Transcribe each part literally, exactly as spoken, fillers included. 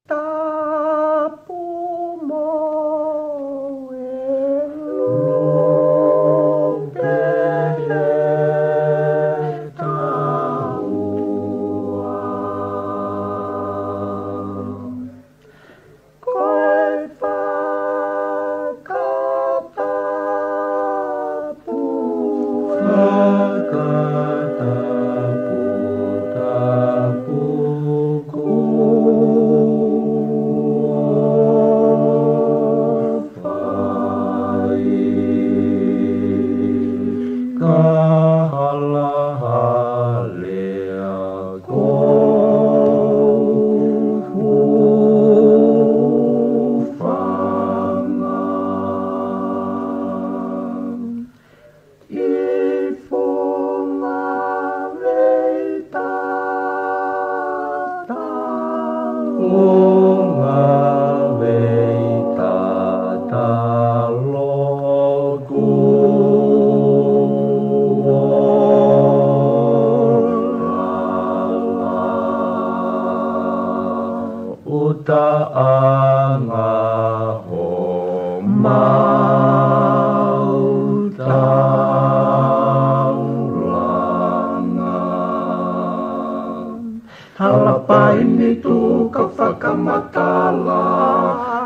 Tapu mo e lōpele taua. Ko e fakatapu, fakatapu, tapu kuo fai. Ka halahalea ko e hūfanga ʻi he funga veitata, funga veitata loku ʻo ʻuta ʻanga homau taulanga. Hala paini tuʻu ka fakamatala,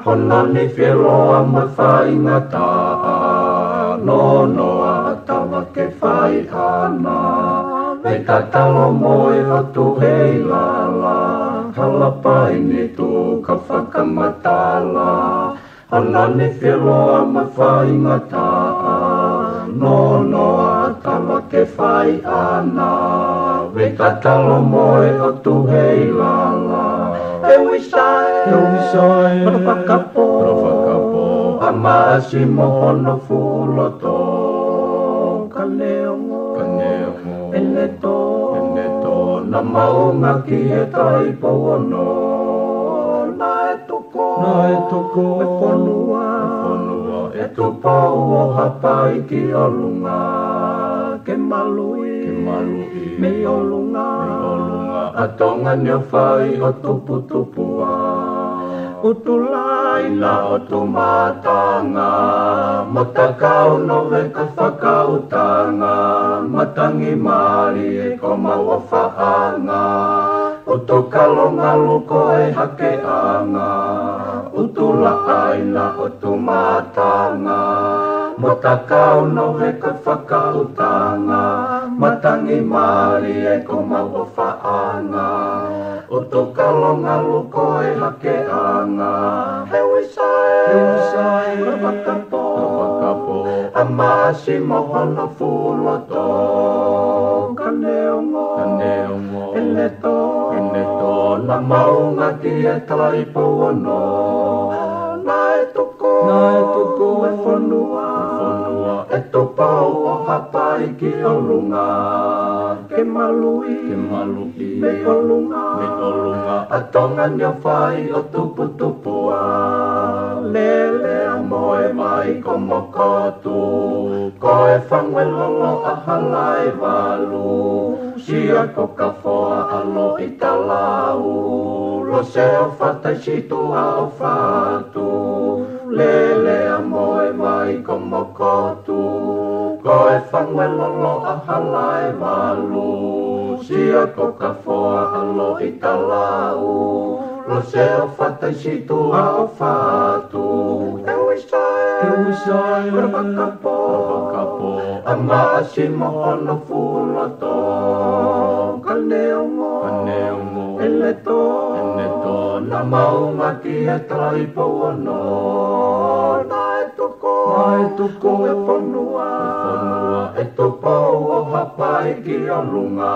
hono nifi ʻe loa mo e faingataʻa, nonoa ʻa Tavake Faiʻana, veitata lomoʻi ʻo Tuheilala. Hala paini tuʻu ka fakamatala, hono nifi ʻe loa mo e faingataʻa, nonoa ʻa Tavake Faiʻana, veitata lomoʻi ʻo Tuheilala. ʻE Uisae, ʻe Uisae, Kolo Fakapō, Kolo Fakapō, ʻa Maʻasi mo hono fuʻu loto, ka neongo, ka neongo, ʻene tō, ʻene tō, naʻa mau ngāueʻaki ʻe Taipo Ono, naʻe tuku, naʻe tuku e fonua, e fonua ʻe Tupou ʻo Haʻapai ki ʻolunga, ke maluʻi, ke maluʻi mei ʻolunga, mei ʻolunga ʻa Tonga ni ʻo fai ʻo tuputupuʻa. ʻUtulāina ʻo Tumatanga, mo Takau Nove ka fakaʻutanga, matangi mālie ko mau ʻofaʻanga, ʻUtukalo ngalu ko e hakeʻanga, ʻUtulāina ʻo Tumatanga, mo Takau Nove ka fakaʻutanga, matangi mālie ko mau ʻofaʻanga, ʻUtukalo ngalu ko e hakeʻanga. ʻE Uisae, ʻe Uisae, Kolo Fakapō, Kolo Fakapō, ʻa Maʻasi mo hono fuʻu loto, ka neongo, ka neongo, ʻene tō, ʻene tō, naʻa mau ngāueʻaki ʻe Taipo Ono, naʻe tuku, naʻe tuku e fonua, e fonua ʻe Tupou ʻo Haʻapai ki ʻolunga, ke maluʻi, ke maluʻi mei ʻolunga, mei ʻolunga ʻa Tonga ni ʻo fai ʻo tuputupuʻa. Lele ʻa Moevai ko Mokotu, ko e fangue lolo ʻa Halaevalu, Sia ko Kafoa ʻa Loʻitalau, Lose ʻo Fataisituʻa ʻo Fatu, Lele ʻa Moevai ko Mokotu, ko e fangue lolo ʻa Halaevalu, Sia ko Kafoa ʻa Loʻitalau, Lose ʻo Fataisituʻa ʻo Fatu. ʻE Uisae, ʻe Uisae, Kolo Fakapō, Kolo Fakapō, ʻa Maʻasi mo hono fuʻu loto, ka neongo, ka neongo, ʻene tō, ʻene tō, naʻa mau ngāueʻaki ʻe Taipo Ono, naʻe tuku, naʻe tuku e fonua, e fonua ʻe Tupou ʻo Haʻapai ki ʻolunga,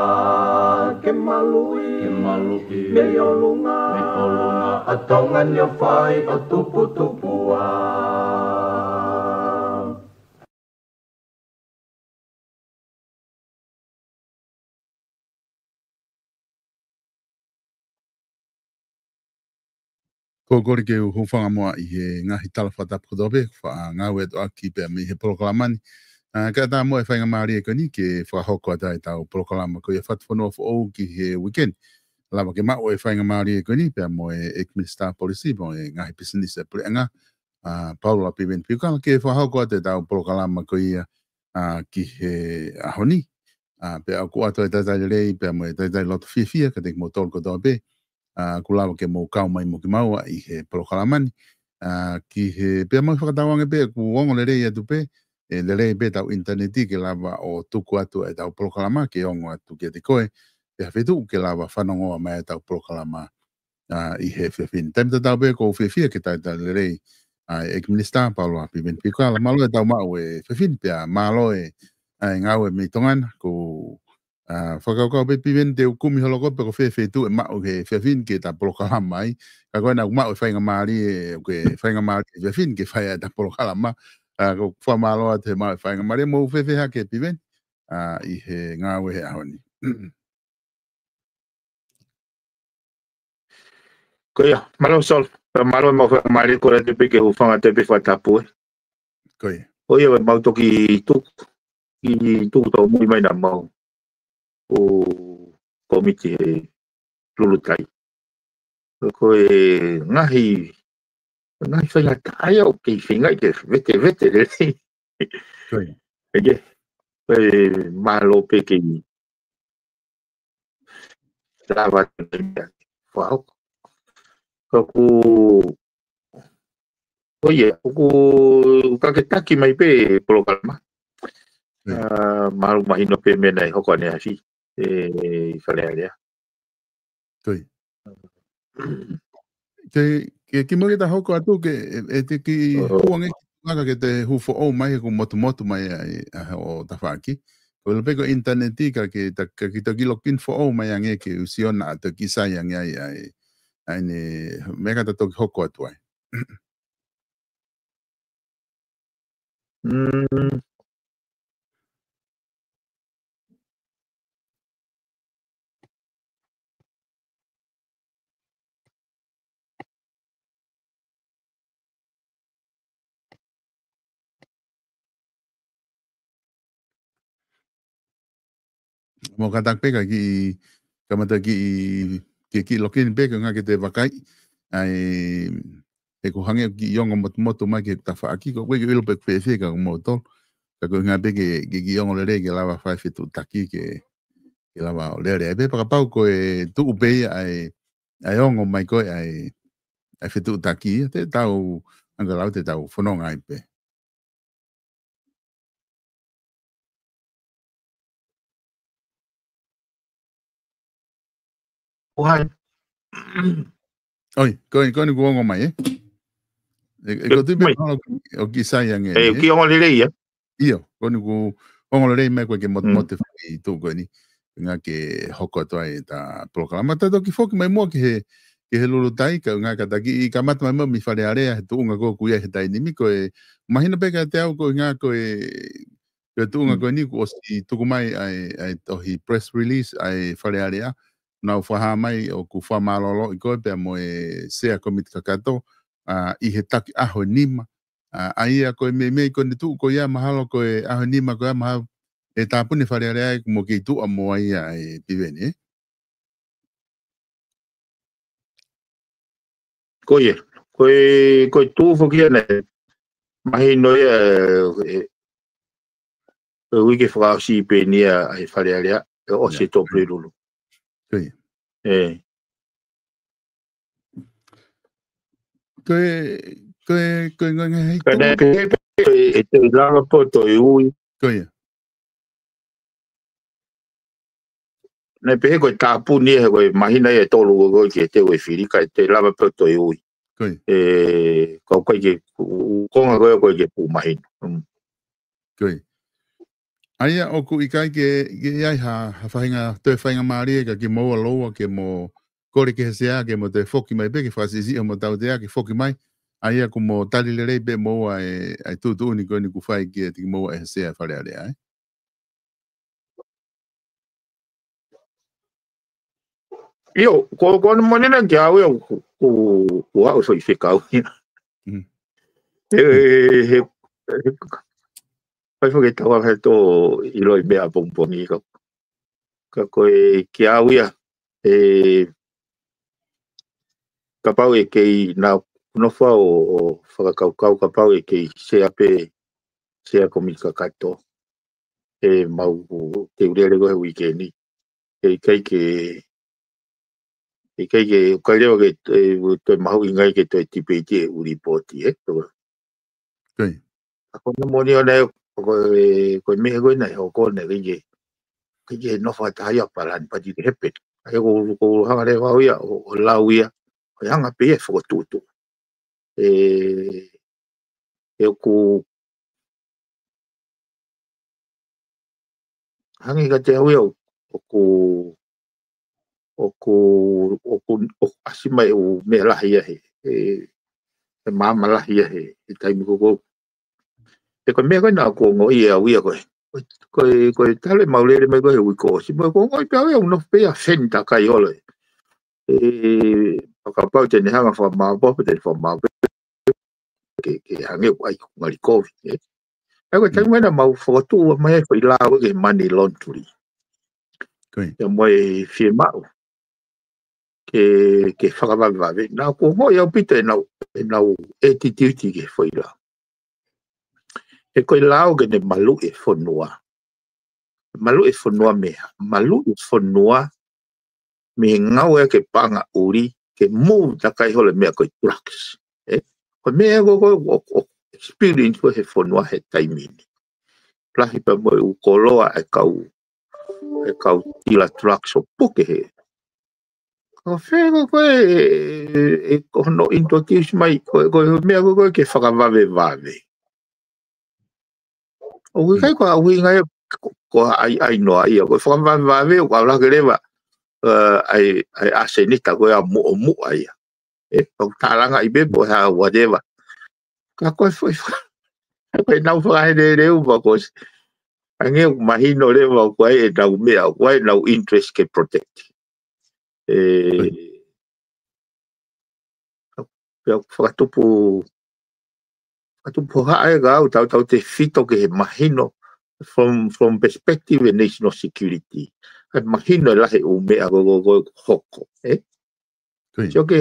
ke maluʻi, ke maluʻi mei ʻolunga, mei ʻolunga ʻa Tonga ni ʻo fai ʻo tuputupuʻa. Ko e kole ke u hūfanga muʻa ʻi he ngaahi tala fakatapu kotoa pē, faʻa ngāueʻaki pē mei he polokalama ni. ʻA, kae ʻatā muʻa e faingamālie ko eni ke fakahoko atu ʻetau polokalama ko ia Fatufonua Foʻou ki he uike ni. lava ke maʻu e faingamālie ko eni, pea mo e ʻEiki Minisitā Polisi, mo e ngaahi pisinisi ʻa e puleʻanga, ʻa Paula Piveni Piukala, ke fakahoko atu ʻetau polokalama ko ia, ʻa, ki he ʻaho ni. ʻA, pea ʻoku ʻoatu e talitali lelei, pea mo e talitali loto fiefia, kiate kimoutolu kotoa pē, ʻa, kuo lava ke mou kau mai mo kimaua ʻi he polokalama ni. ʻA, ki he, pea mau fakatauange pē, kuo ongo lelei atu pē, ʻe lelei pē ʻetau ʻinitaneti ke lava ʻo tuku atu ʻetau polokalama, ke ongo atu kiate koe, pea ha feituʻu ke lava fanongoa mai ʻetau polokalama, ʻa, ʻi he efiafi ni. Taimi tatau pē ʻoku ou fiefia ke talitali lelei, ʻa, ʻEiki Minisitā Paula Piveni Piukala, mālō ʻetau maʻu e efiafi ni pea mālō e, ʻa, e ngāue mei Tonga na, ko, ʻa, fakakaukau pē Piveni te u kumi holo koe pe ko fē feituʻu ʻe maʻu he efiafi ni ke ta polokalama ai. Ka ko ena ʻoku maʻu e faingamālie, ʻoku ke faingamālie he efiafi ni ke fai ʻeta polokalama. ʻA, ʻoku ou fakamālō atu he maʻu e faingamālie, mou fēfē hake Piveni, ʻa, ʻi he ngāue he ʻaho ni. Ko ia, mālō Sol, pea mālō e maʻu faingamālie ko ē atu pē ke hūfanga atu pē he fakatapu ē. Ko ia. Ko ia, ʻe mau toki tuku, ʻi tuku tau mui mai na mau ʻo komiti he Lulutai. Ko e ngaahi, ngaahi faingataʻa ia ʻoku kei feingaʻi ke vetevete lelei. Ko ia. ʻE ke, ko e mālō pē ke lava atu e meʻa fakahoko. Ka ʻoku, ko ia, ʻoku, ka ke taki mai pē polokalama. Ko ia. ʻA, mālō mahino pē meʻa naʻe hoko ʻaneafi, ʻe, ʻi Fale Alea. Ko ia. Ke, ke, ke mau ke ta hoko atu ke, ʻe, ʻe te ki ʻOho. Huange ki ngaka ke te hū foʻou mai he ʻoku motumotu mai ai, ʻa, ʻo tafaʻaki. Ko ʻilo pē ko e ʻinitaneti ka ke ta, ka ke ta ki login foʻou mai ange ke u sio naʻa ta ki sai ange ai, ʻa e, ʻa ʻene, meʻa ka ta toki hoko atu ai. Mm. Mo ka taki pē ka kiʻi, kamata kiʻi, ke kiʻi login pē ka ngā ke te vakai. ʻAi, he ʻoku hangē ʻoku kiʻi ongo motumotu mai ki he tafaʻaki, ko e ʻuhi ke ʻilo pē ʻoku fēfē ka ko moutolu. Ka ko e ngā pē ke, ke kiʻi ongo lelei ke lava fai fetuʻutaki ke, ke lava ʻo lele. ʻAi pē fakapau ko e tuʻu pē ia ʻa e, ʻa e ongo mai ko ē ʻa e, ʻa e fetuʻutaki ia, te tau angalau te tau fononga ai pē. ʻOhai. ʻOi, ko eni, ko eni kuo ongo mai, ē? ʻE, ʻe, ʻE, ko tui pē mai. Mahalo ʻoku kiʻi sai ange, ʻE, ē? Kiʻi ongo lelei, ē? ʻIo, ko eni kuo ongo lelei mai ko e ke mot-, Mm. mote fai tuʻu ko eni. Ngā ke hoko atu ai ʻeta polokalama. Ta toki foki mai muʻa ki he, ki he Lulutai, ka ngā ka ta kiʻi kamata mai muʻa mei Fale Alea, he tuʻunga ko ē ʻoku ʻi ai he taimi ni, ko e mahino pē kiate au ko e ngā ko e, ko e tuʻunga Mm. ko eni kuo ʻosi tuku mai ʻa e, ʻa e tohi press release ʻa e Fale Alea. Nau fakahā mai ʻoku fakamālōlōʻi koe pea mo e Sea Komiti Kakato, ʻa, ʻi he taki ʻaho ʻe nima. ʻA, ʻa ia ko e meimei ko eni tuʻu ko ia mahalo ko e ʻaho ʻe nima ko ia mahalo ʻe tāpuni Fale Alea ʻe mo kei tuʻa mo ia ʻe Piveni, ē? Ko ia. Ko e, ko e tuʻu foki ia naʻe mahino ia, ʻe, ʻe, ʻe uike fakaʻosi pē eni ia ʻa e Fale Alea, ʻe ʻosi Ia. e tō Pulelulu. Ko ia. ʻE. Ko e, ko e, ko e ngaahi Ka naʻe tuʻu. pehē pē, ʻe, ʻe te lava pē ʻo toe ui. Ko ia. Naʻe pehē ko e tāpuni ia, ko e māhina ia ʻe tolu ko ē ke te ue fili, ka ʻe te lava pē ʻo toe ui. Ko ia. ʻE, ka ʻoku ʻikai ke, ko, ko, konga ko ē ʻoku ʻikai ke fuʻu mahino. Mm. Ko ia. ʻA ia ʻoku ʻikai ke, ke ʻi ai ha, ha faʻahinga, toe faingamālie ka ke moua loua ke mo kole ki he Sea ke mo toe foki mai pē ke fakasiʻisiʻi hoʻomo tautea ke foki mai. ʻA ia kuo mo tali lelei pē moua e, ʻa e tuʻutuʻuni ko eni kuo fai kiate kimoua ʻe he Sea Fale Alea, ē? ʻIo, ko, ko ʻene moʻoni naʻe kiʻi ʻalu ia, ko, ko, ko au soʻi fekau ia. Mm. He, he, he, he, fai foki tau he tō ʻiloʻi meʻa pongipongi ka, ka ko e kiʻi ʻalu ia, ʻe, kapau ʻe kei nau nofo ʻo, ʻo fakakaukau kapau ʻe kei sea pē, sea ko Mika Kato. ʻE mau te ulele ko he weekend ni. ʻE ʻikai ke, ʻe ʻikai ke, ʻikai leva ke, ʻe, toe mahuʻinga ai ke toe tipeiti e ʻū lipooti, ē? Tō. Kai. ʻA ko na moni ona e, ko e, ko e meʻa ko ena ʻe hoko na ʻikai ke, ʻikai ke nofo ʻa taha ia palani pati ke hepe. ʻA ia ko, ko hanga leva au ia, ʻo, ʻo lau ia, ʻo hanga pē ia ʻe fokotuʻutuʻu. ʻE, ʻe ʻoku hangē kiate au ia ʻoku, ʻoku, ʻoku, ʻoku ʻasi mai ʻū meʻa lahi ia he, he, he maama lahi ia he, he taimi ko ē. He ko e meʻa ko ē naʻa ku ongoʻi ʻe au ia ko ē. Ko e, ko e, ko e tala ʻemau lele mai ko ē he uike kuo ʻosi. Mo e ku ongoʻi pē au ia ʻoku nofo pē ia feni takai holo. ʻE, fakapau te ne hanga fakamaʻopoʻopo, te ne fakamaʻopoʻopo ke, ke hangē ʻoku ʻai ko e ngali kovi, ē. ʻA ia ko e taimi ʻena mau fokotuʻu mai ai foʻi lao ko ē ke money laundry. Ko ia. Ia mo e fiemaʻu ke, ke fakavavevave. Naʻa ku ongoʻi ʻaupito ʻenau, ʻenau attitude ki he foʻi lao. He ko e lao ke ne maluʻi e fonua. Maluʻi e fonua mei he hā? Maluʻi e fonua mei he ngāue ke paʻanga ʻuli, ke move takai holo e meʻa ko e drugs. Ē? Ko e meʻa ko ē ʻoku, ʻoku, ʻoku experience ko ē he fonua he taimi ni. Lahi pea mo e ʻū koloa e kau, e kau tila drugs ʻo puke he. Ko fē ko ē, ʻe, ʻe, ko hono introduce mai, ko, ko e meʻa ko ē ke fakavavevave. ʻOku ʻikai ko e ʻuhinga ia ko, ko e ʻai, ʻai noa ia, ko e fakavavevave, ʻoku ʻalu hake leva, ē, ʻai, ʻai ʻasenita ko ē ʻa muʻomuʻa ia. Ē, ʻoku tālangaʻi pē pe ko e hā whatever. Ka ko e foʻi fa-, ko ʻenau fakaheleleu pea ko e, hangē ʻoku mahino leva ʻoku ʻi ai ʻenau meʻa, ʻoku ʻi ai ʻenau interest ke protect. Ē, pea ʻoku fakatupu, fakatupu hohaʻa ē ka au tautautefito ke he mahino from, from perspective e national security. ʻA e mahino e lahi e ʻū meʻa ko ē, ko ē, ko ē ʻoku hoko, ē? Ko ia. Sio ke,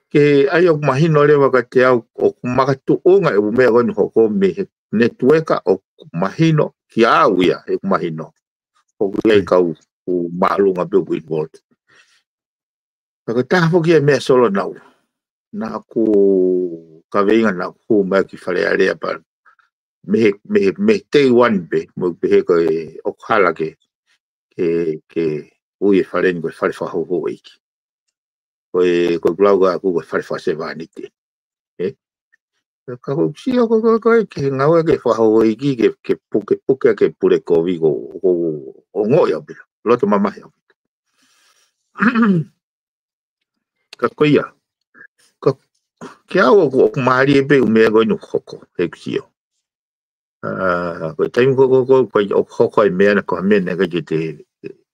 ke ʻai ʻoku mahino leva kiate au ʻoku makatuʻunga e ʻū meʻa ko eni ʻoku hoko mei he network ʻoku mahino kiate au ia, ʻoku mahino. ʻOku ʻi ai e kau ʻū māʻolunga pē ʻoku involved. Ka ko e taha foki e meʻa Solo naʻa ku, naʻa ku kaveinga naʻa ku hū mai ki Fale Alea pea mei he, mei he, mei he day one pē, mo pehē ko e ʻoku hala ke, ke, ke ui e fale ni ko e fale fakahouhouʻeiki. Ko e, ko e kulau ka aku ko e fale fakasevāniti. Ē? Ka ko e sio ko ē, ko ē, ko ē, ke ngāue ke fakahouhouʻeiki, ke, ke puke, puke, ke pule kovi ko, ko, ongoʻi ʻaupito. Loto mamahi ʻaupito. Ka ko ia. Ka, kiate au ʻoku, ʻoku mālie pē ʻū meʻa ko eni ʻoku hoko, he ʻeku sio. ʻA, ko e taimi ko ē, ko ē, ko ē, ʻoku hoko ai e meʻa na ko e meʻa na ke te,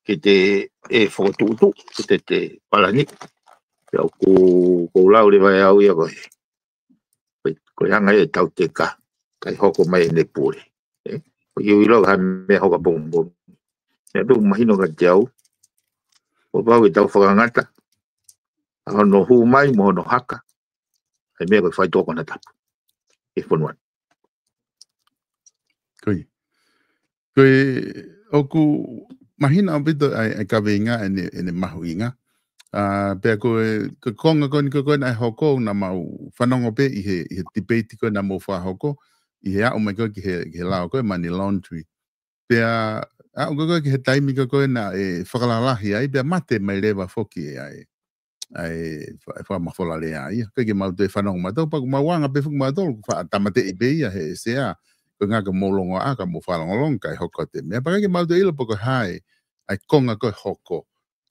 ke te, ʻe fokotuʻutuʻu, ke te, te palani. Pea ʻoku, ʻoku ou lau leva ʻe au ia ko e, ko e, ko e anga e tau teka, kae hoko mai ʻene pule. Ē? ʻOku ʻikai ʻilo ha meʻa hoko pongipongi. Meʻa pē ʻoku mahino kiate au. Kuo pau ke tau fakangata ʻa hono hū mai mo hono haka. ʻA e meʻa ko e faitoʻo konatapu ʻi he fonua ni. Ko ia. Ko ia, ʻoku mahino ʻaupito ʻa e, ʻa e kaveinga ʻene, ʻene mahuʻinga. ʻA, pea ko e, ko e konga ko eni ko ē naʻe hoko naʻa mau fanongo pē ʻi he, ʻi he debate ko ē naʻa mou fakahoko, ʻi he aʻu mai ko ē ki he, ki he lao ko ē money laundry. Pea, aʻu ko ē ki he taimi ko ē naʻe fakalalahi ai, pea mate mai leva foki ʻa e, ʻa e fa-, fakamafola lea ia. ʻIkai ke mau toe fanongo mautolu, pea ʻoku mau anga pē foki mautolu, faʻa tāmateʻi pē ia he sea. Ko e ʻuhinga ke mou longoaʻa, ka mou fakalongolongo, kae hoko atu e meʻa. Pea ʻikai ke mau toe ʻilo pe ko e hā e, ʻa e konga ko ē hoko.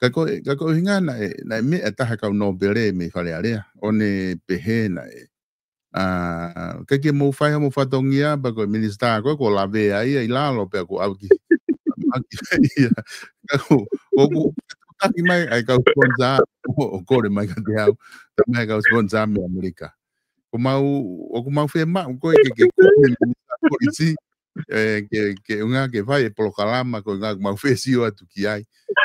Ka ko e, ka ko e ʻuhinga naʻe, naʻe meʻa ʻe taha e kau nōpele mei Fale Alea. ʻO ne pehē naʻe, ʻa, ʻikai ke mou fai hoʻomou fatongia, pea ko e minisitā ko ē, kuo lavea ia ʻi lalo pea kuo ʻalu ki, ʻalu ki ia. Ka ko, ʻoku, ʻoku taki mai ʻa e kau sponsor, ʻo, ʻo kole mai kiate au, taki mai e kau sponsor mei ʻAmelika. Ko mau, ʻoku mau fiemaʻu ko ē ke, ke kumi minisitā kolisi, ʻE, ke, ke ʻuhinga ke fai e polokalama, ko e ʻuhinga ʻoku mau fie sio atu ki ai.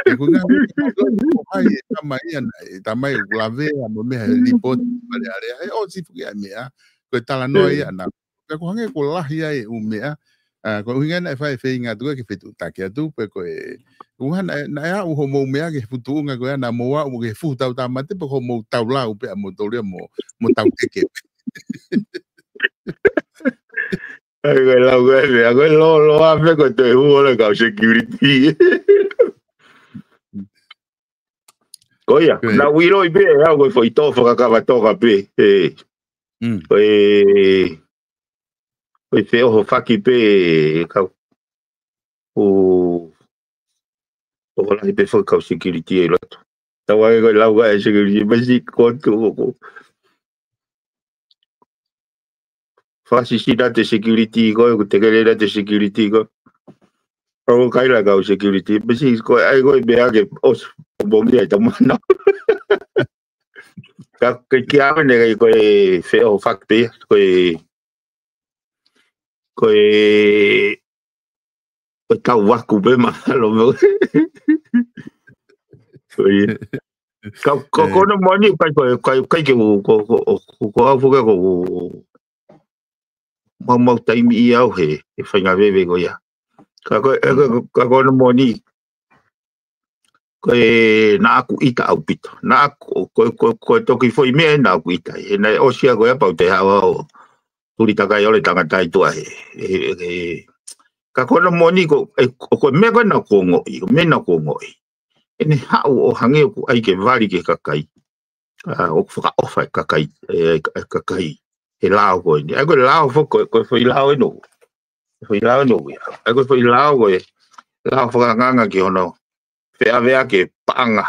ʻE, ko e ʻuhinga ke mau lau ko hai e tama ia na, e tama ia ʻoku lavea mo meʻa he lipooti Fale Alea. He ʻosi foki ʻa e meʻa, ko e talanoa ia na. Ka ko e hangē ko e lahi ai e ʻū meʻa, ʻa, ko e ʻuhinga naʻe fai e feinga atu ke fetuʻutaki atu, pe ko e, ʻuhinga naʻe, naʻe aʻu hoʻomou meʻa ki he fuʻu tuʻunga ko ia naʻa mou aʻu ki he fuʻu tau tāmate, pe ko hoʻomou tau lau pē ʻa moutolu ia mo, mo tau keke. ʻAi, ko e lau ko e meʻa, ko e lōloa pē ko e toe hū ʻo e kau security. Ko ia, Ko ia. naʻa ku ʻiloʻi pē, ʻe au ko e foʻi tō fakakavatoka pē, ē. Mm. Ko e, ko e feʻohofaki pē, kau, ʻo, tokolahi pē foʻi kau security ʻi loto. Tau ai ko e lau ko e security, masi ko tu, ko, ko. Fasi si na te security ko, ko te kele na te security ko. Ko kaila kau security, masi ko, ʻai ko e meʻa ke ʻosi, ʻo bongi ai tamana. Ka ke kia ne kai ko e feʻohofaki pē, ko e, ko e, ko e tau vaku pē mahalo mo. Ko e. Ka, ka ʻE. ko hono moʻoni, kai ko, kai, kai ke u, ko, ko, ko, ko au foki ko, ko, mau, mau taimi ʻi au he, he fainga veve ko ia. Ka ko, ʻe, ka, ka, ka ko hono moʻoni, ko e naʻa ku ʻita ʻaupito. Naʻa ku, ko, ko, ko e toki foʻi meʻa naʻa ku ʻita. He naʻe ʻosi ia ko ia pau te hawa ʻo tuli takai ʻo le tangata ʻi tuʻa he, he, he, ka ko hono moʻoni ko, ʻe, ko, ko e meʻa ko ē naʻa ku ongoʻi, ko e meʻa naʻa ku ongoʻi. ʻEne haʻu ʻo hangē ʻoku ʻai ke vali ki he kakai. ʻA, ʻoku fakaʻofa e kakai, e, e kakai. He lao ko eni. ʻAi ko e lao foki, ko, ko e foʻi lao ʻe noa. Foʻi lao ʻe noa ia. ʻAi ko e foʻi lao ko e, lao fakaangaanga ki hono feʻaveʻaki e paʻanga.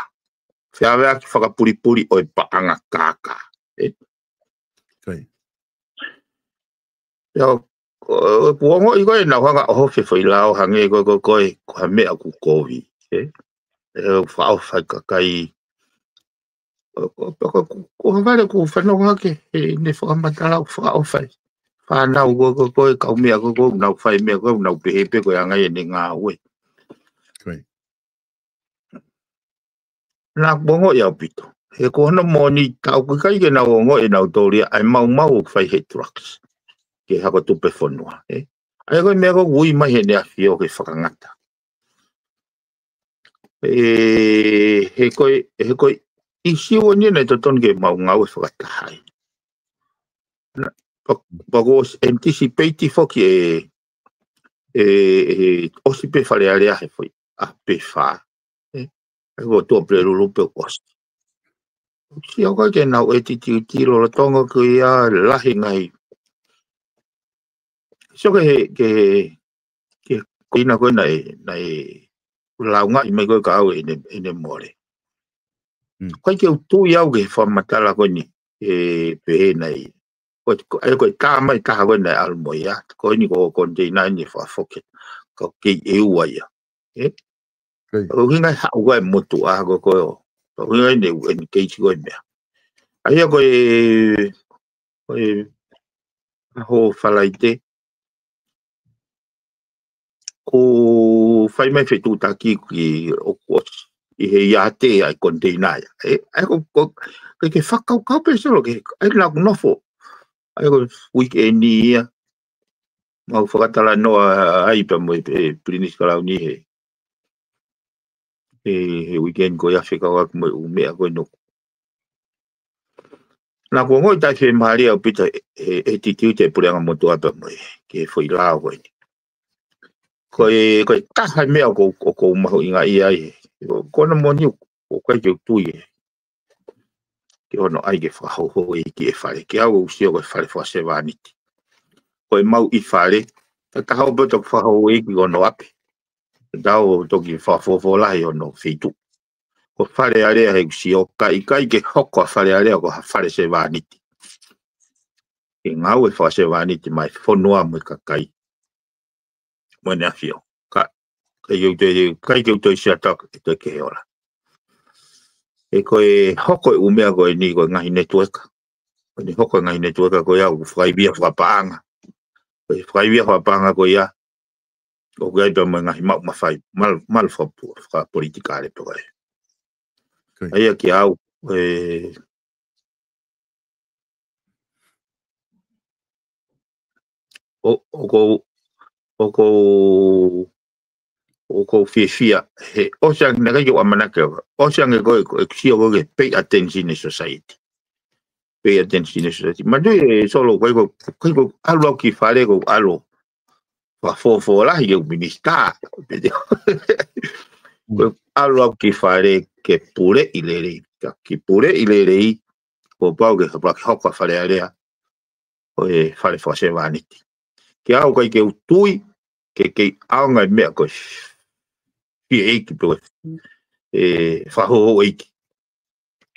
Feʻaveʻaki fakapulipuli ʻo e paʻanga kākā. ʻE? Ko ia. Ia, ʻo, ʻo, ʻoku ongoʻi ko e naʻa ku hanga ʻo ʻohofi e foʻi lao hangē ko, ko, ko e, ko ha meʻa ʻoku kovi, ē? ʻE, ʻoku fakaʻofa e kakai. ʻO, ʻo, ʻo, ko, ko, ko ha vale ʻoku fanongo hake, ʻene fakamatala ʻoku fakaʻofa e fānau ko, ko, ko e kau meʻa ko, ko, nau fai meʻa ko, nau pehē pē ko e anga ʻene ngāue. Ko ia. Naʻa ku ongoʻi ʻaupito. He ko hono moʻoni taʻu ʻoku ʻikai ke nau ongoʻi ʻe nautolu ia ʻa e maumau ʻoku fai he drugs. Ki he hako tupe fonua, ē? ʻAi ko e meʻa ko ē ʻoku ui mai heʻene ʻafio ke fakangata. ʻE, he ko e, he ko e ʻisiū ʻeni naʻe totonu ke mau ngāue fakataha ai. Na, pa, pa ko ʻosi anticipate foki ʻe, ʻe, ʻe, ʻosi pē Fale Alea he foʻi ʻaho pē fā. ʻE, ʻe ko Tuʻapulelulu pē ʻosi. Sio ko ē ke nau ʻetitiuti lolotonga ko ia lahi ngaahi. Sio ke he, ke he, ke he, ko ina ko ē naʻe, naʻe laungaʻi mai ko ē ka au ʻene, ʻene mole. Mm. ʻIkai ke u tui au ki he fakamatala ko eni, ʻe pehē naʻe. Ko, ko, ʻai ko e tā mai taha ko ē naʻe ʻalu mo ia. Ko eni ko e container ʻeni fakafoki. Ka kei ʻEua ia. ʻE? Ko ia. Ko e ʻuhinga e haʻu ko ē motuʻa ko, ko, ko e ʻuhinga ʻene, ʻene keisi ko e meʻa. ʻAi ia ko e, ko e, ʻaho Falaite. ʻOku fai mai fetuʻutaki ki ʻoku ʻosi ʻi he iate ʻa e container ia. ʻE, ʻai ko, ko, ke, ke fakakaukau pē solo ke, ʻai naʻa ku nofo. ʻAi ko e weekend ia. Mau fakatalanoa ai pea mo e, e Pilinisi Kalauni he. He, he weekend ko ia fekauʻaki mo e ʻū meʻa ko ē naʻa ku. Naʻa ku ongoʻi taʻefiemālie ʻaupito he, he, he attitude e puleʻanga motuʻa pea mo e, ki he foʻi lao ko eni. Ko e, ko e taha e meʻa ʻoku, ʻoku ou mahuʻingaʻia ai. Ko hono moʻoni ʻoku ʻikai ke u tui ʻe. Ki hono ʻai ke fakahouhouʻeiki e fale. Ke au ʻoku sio ko e fale fakasevāniti. Ko e mau ʻi fale. Tataha pē toki fakahouhouʻeiki ko hono ʻapi. Tau toki fakafofola ʻi hono feituʻu. Ko Fale Alea he ʻoku sio ka ʻikai ke hoko ʻa Fale Alea ko ha fale sevāniti. Ke ngāue fakasevāniti mai fonua mo e kakai. Mo ʻene ʻafio. Ka, ka ʻikai ke u toe, ʻikai ke u toe sio atu ʻe toe kehe ola. ʻE ko e hoko e ʻū meʻa ko eni ko e ngaahi netiueka. Ko eni hoko e ngaahi netiueka ko ia ʻoku fakaivia fakapaʻanga. Ko e fakaivia fakapaʻanga ko ia, ʻoku ʻi ai pē mo e ngaahi maʻu mafai, malu, malu fakapu-, fakapolitikale pē ko ē. ʻA ia kiate au, ē, ʻo, ʻoku ou, ʻoku ou, ʻoku ou fiefia, he ʻosi ange naʻe ʻikai ke u ʻamanaki au. ʻOsi ange ko e, ko e sio ko ē ke pay attention ʻi he society. Pay attention ʻi he society. Manatuʻi ē Solo, ʻikai ko, ʻikai ko e ʻalu au ki fale ko e ʻalu fakafōfō lahi ke u minisitā. Ko e ʻalu au ki fale ke puleʻi lelei. Ka ke puleʻi lelei, kuo pau ke, ke hoko ʻa Fale Alea ko e fale fakasevāniti. Kiate au ʻikai ke u tui, ke kei ʻaonga e meʻa ko e fie ʻeiki pe ko e, ē, fakahouhou ʻeiki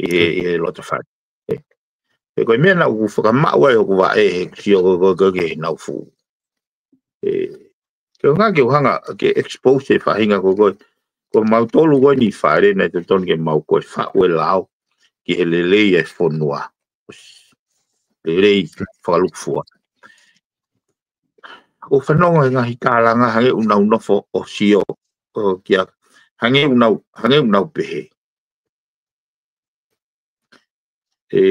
ʻi he, ʻi he loto fale. Ē. Pea ko e meʻa naʻa ku fakamaʻu ai ʻoku vaʻe he sio ko ē ke nau fuʻu. Ē, ke ʻoua ke u hanga ke expose e faʻahinga ko ē. Ko mautolu ko eni fale naʻe totonu ke mau ko e faʻu e lao ki he lelei e fonua. Lelei fakalūkufua. ʻOku fanongo he ngaahi tālanga hangē ʻoku nau nofo ʻo sio ʻo kia, hangē ʻoku nau, hangē ʻoku nau pehē. Ē,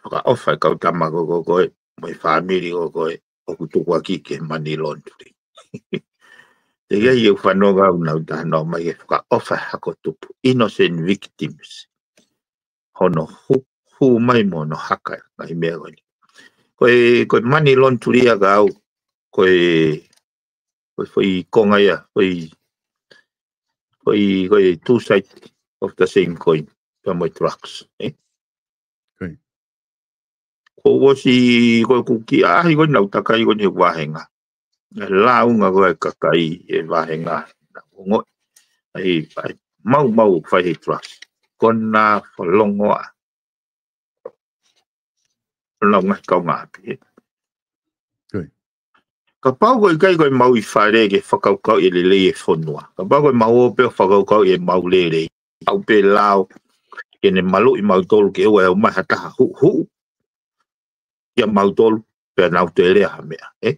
fakaʻofa e kau tama ko ē, ko ē, mo e fāmili ko ē, ko ē, ʻoku tukuakiʻi ki he money laundering. Teʻeki ai ke u fanongo au ʻoku nau talanoa mai ke fakaʻofa e hako tupu. Innocent victims. Hono hū, hū mai mo hono haka e ngaahi meʻa ko eni. Ko e, ko e money laundering ʻa au, ko e, ko e foʻi konga ia, ko e, ko e, ko e two side of the same coin, pea mo e drugs, ē? Ko ʻosi, ko e kuki ʻaʻahi ko ē naʻa ku takai ko eni he vāhenga. Lāunga ko ē kakai e vāhenga. Naʻa ku ongoʻi ai, ai, maumau ʻoku fai he drugs. Kona, falongoa. Lau ngaahi kaungāʻapi, ē. Kapau ko e ʻikai ko e mau ʻi fale ke fakakaukauʻi e lelei e fonua. Kapau ko e mau ō pē ʻo fakakaukauʻi e mau lelei. Au pē lao, ke ne maluʻi mautolu ke ʻoua ʻe ʻomai ha taha huʻuhuʻu kia mautolu, pea nau toe lea ha meʻa, ē?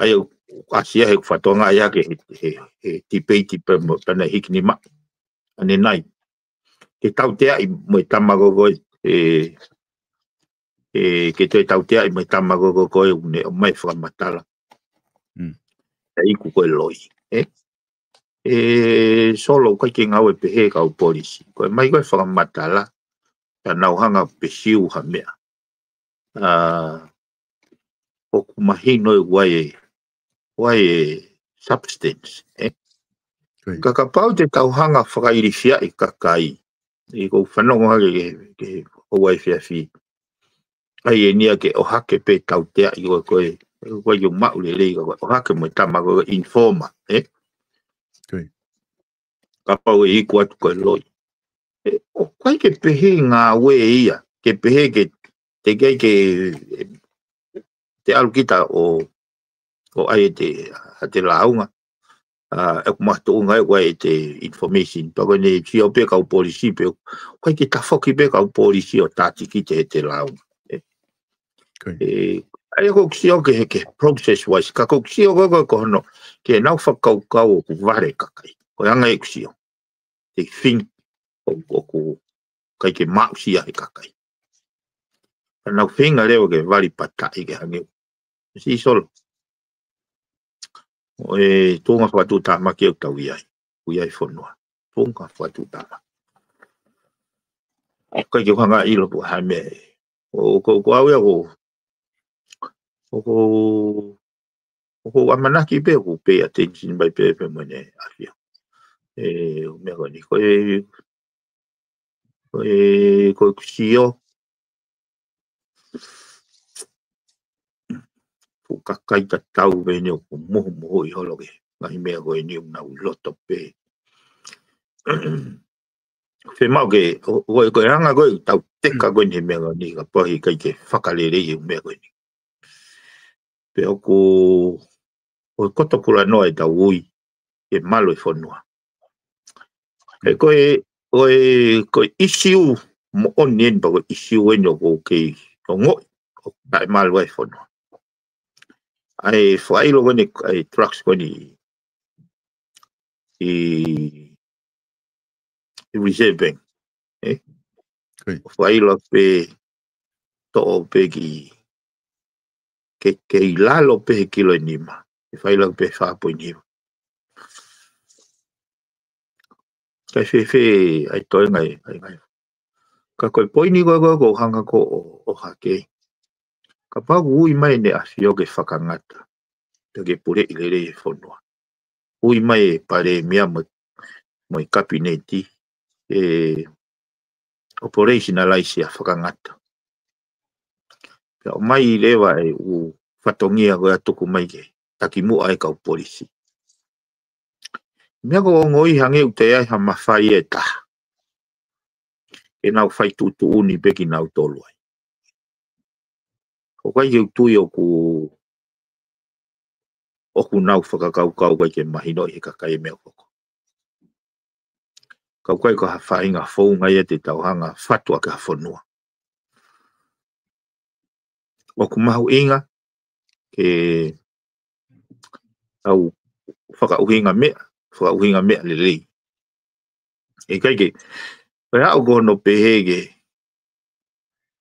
ʻA ia, ʻoku ʻasi ia he fatongia ia ke he, he, he tipeiti pē mo, pea naʻe hiki nima. ʻAnenai. Ke tauteaʻi mo e tama ko ē, ē, ē, ke toe tauteaʻi mo e tama ko ē, ʻoku ne ʻomai fakamatala. ʻE iku ko e loi, ē? Ē, Solo, ʻikai ke ngāue pehē kau polisi. Ko e mai ko e fakamatala, ka nau hanga pesiu ha meʻa. ʻA, ʻoku mahino e ʻoku ʻi ai e, ʻoku ʻi ai e substance, ē? Ka kapau te tau hanga fakailifiaʻi kakai, ʻi ko u fanongo hake ke, ke ʻoua ʻe fiafi. ʻAi eni ia ke ʻohake pē tauteaʻi ko ē, ko e, ko e ʻikai ke u maʻu lelei ka ko e ʻohake mo e tama ko e informer, ē? Kapau ʻe iku atu ko e loi. ʻE, ʻoku ʻikai ke pehē ngāue ia, ke pehē ke, teʻeki ai ke, te ʻalu kita ʻo, ʻo ʻai ʻete, ʻete lāunga. ʻA, ʻeku makatuʻunga ʻeku ʻai ʻete information. Pea ko ʻene sio pē kau polisi pē, ʻoku ʻikai ke tafoki pē kau polisi ʻo tātikite ʻete lāunga. ʻE. ʻE, ʻa ia ko ʻeku sio ke he ke process wise, ka ko ʻeku sio ko ē ko hono, ke nau fakakaukau ʻoku vale kakai. Ko e anga ʻeku sio. Te fing, ʻo, ʻoku ʻikai ke maʻusia he kakai. Ka nau feinga leva ke vali pataʻi ke hangē. Sisolo. ʻO e tuʻunga fakatuʻutāmaki ʻoku tau ʻi ai. ʻOku ʻi ai fonua. Tuʻunga fakatuʻutāmaki. ʻIkai ke u hanga ʻilo pe ko e hā e meʻa ē. ʻO, ko, ko au ia ko, ʻoku, ʻoku ʻamanaki pē, ʻoku pay attention mai pē, pē mo ʻene ʻafio. ʻE, ʻo meʻa ko eni, ko e, ko e, ko e kusio. Fuʻu kakai tatau pē eni ʻoku muhumuhu ʻi holo ke. Ngaahi meʻa ko eni ʻoku nau loto pē. Fiemaʻu ke, ʻo, ʻo, ko e anga ko ē, tau teka ko eni he meʻa ko eni, kapau he ʻikai ke fakalelei he meʻa ko eni. Pea ʻoku, ʻo koto kulanoa ʻetau ui, ke malu e fonua. ʻE ko e, ko e, ko e ʻisiū moʻoni eni pea ko e ʻisiū eni ʻoku ou kei ongoʻi, ʻoku taʻemalu ai e fonua. ʻa e fakaʻilo ko eni, ʻa e drugs ko eni ʻi, ʻi Reserve Bank. ʻE? Fakaʻilo pē toʻo pē ki, ke, ke ʻi lalo pē he kilo ʻe nima. ʻE fakaʻilo pē fā poini hiva. Kae fēfē ʻa e toenga ʻe, ʻa e ngai. Ka ko e poini ko ē ko ē ʻoku ou hanga ko ē ʻo, ʻo hake. Kapau ʻoku ui mai ʻEne ʻAfio ke fakangata, pea ke puleʻi lelei e fonua. Ui mai e Palēmia mo, mo e Kapineti, ʻe operationalize ʻa e fakangata. Pea ʻomai leva e ʻū fatongia ko ē ʻa e tuku mai ke takimuʻa e kau polisi. Meʻa ko ē ʻoku ongoʻi hangē ʻoku ʻi ai ha mafai ʻe taha ke nau fai tuʻutuʻuni pē kinautolu ai. ʻOku ʻikai ke u tui ʻoku, ʻoku nau fakakaukau ʻikai ke mahinoʻi he kakai e meʻa ʻoku hoko. Ka ʻoku ʻikai ko ha faʻahinga founga ia te tau hanga fatu ʻaki ha fonua. ʻOku mahuʻinga ke tau fakaʻuhinga meʻa, fakaʻuhinga meʻa lelei. ʻIkai ke, ko e aʻu ko hono pehē ke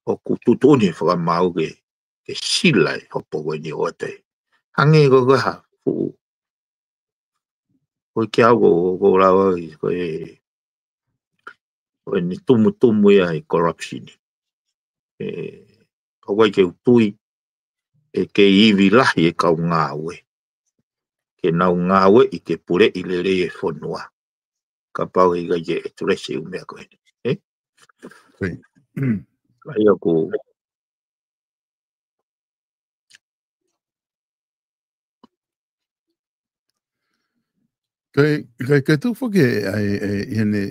ʻoku tuʻutuʻuni fakamaau ke, ke sila e hopo ko eni ʻo ʻoatu. Hangē ko e hā, fuʻu, ko e kiʻi aʻu ko, ko lava, ko e, ko eni tumutumu ia e corruption. ʻE, ʻoku ʻikai ke u tui ʻe kei ivi lahi e kau ngāue ke nau ngāueʻi ke puleʻi lelei e fonua. Kapau he ʻikai ke address e ʻū meʻa ko eni. ʻE? ʻIo. ʻA ia ʻoku Ke, ke, ke tuʻu foki ʻa e, ʻa e, ʻi heʻene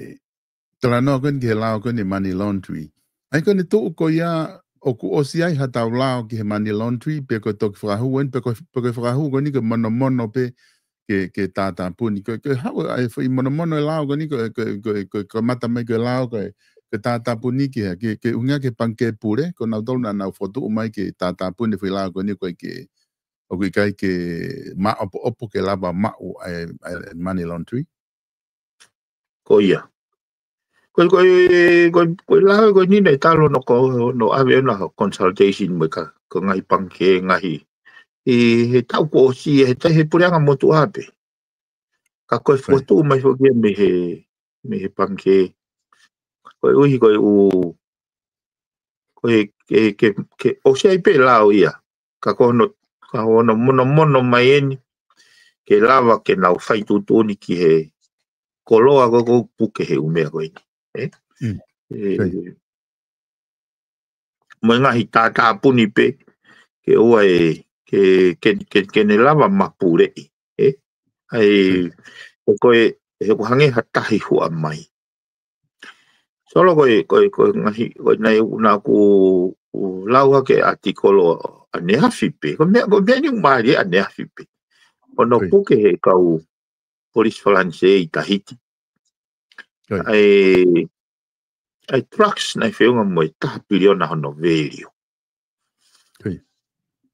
talanoa ko eni ki he lao ko eni money laundry. ʻA ia ko eni tuʻu ko ia ʻoku ʻosi ʻi ai ha tau lao ki he money laundry, pe ko e toki fakahū eni, pe ko, pe ko e fakahū ko eni ke monomono pē ke, ke tātāpuni. Ko, ko e hau ʻa e foʻi monomono e lao ko eni, ko, ko, ko, ko, ko mata mai ko e lao ko e, ke tātāpuni ki ha, ke, ke ʻuhinga ki he pangikē pule, ko nautolu naʻa nau fokotuʻu mai ke tātāpuni foʻi lao ko eni ko e ke, ʻoku ʻikai ke maʻopoʻopo ke lava maʻu ʻa e, ʻa e money laundry. Ko ia. Ko, ko, ko, ko e lao ko eni naʻe talu hono ko, hono ʻave ʻona consultation mo e ka, ko e ngaahi pangikē ngaahi. ʻI he taʻu kuo ʻosi, he taʻu he puleʻanga motuʻa pē. Ka ko e fokotuʻu mai foki ia mei he, mei he pangikē. Ko e ʻuhi ko e ʻū, ko e, ke, ke, ke ʻosi ai pē lao ia. Ka ko hono, ka hono monomono mai eni, ke lava ke nau fai tuʻutuʻuni ki he koloa ko ē ʻoku puke he ʻū meʻa ko eni. ʻE? ʻE, mo e ngaahi tātāpuni pē, ke ʻoua ʻe, ke, ke, ke, ke ne lava mapuleʻi. ʻE? ʻA ia, ʻe ko e, he ʻoku hangē ha tahi huʻa mai. Solo ko e, ko e, ko e ngaahi, ko e naʻe ʻuna ku, ku lau hake ʻatikolo ʻaneafi pē. Ko e meʻa, ko e meʻa ni ʻoku mālie ʻaneafi pē. Ko hono puke he kau polisi Falanisē ʻi Tahiti. ʻA e, ʻa e drugs naʻe feʻunga mo e taha piliona hono value.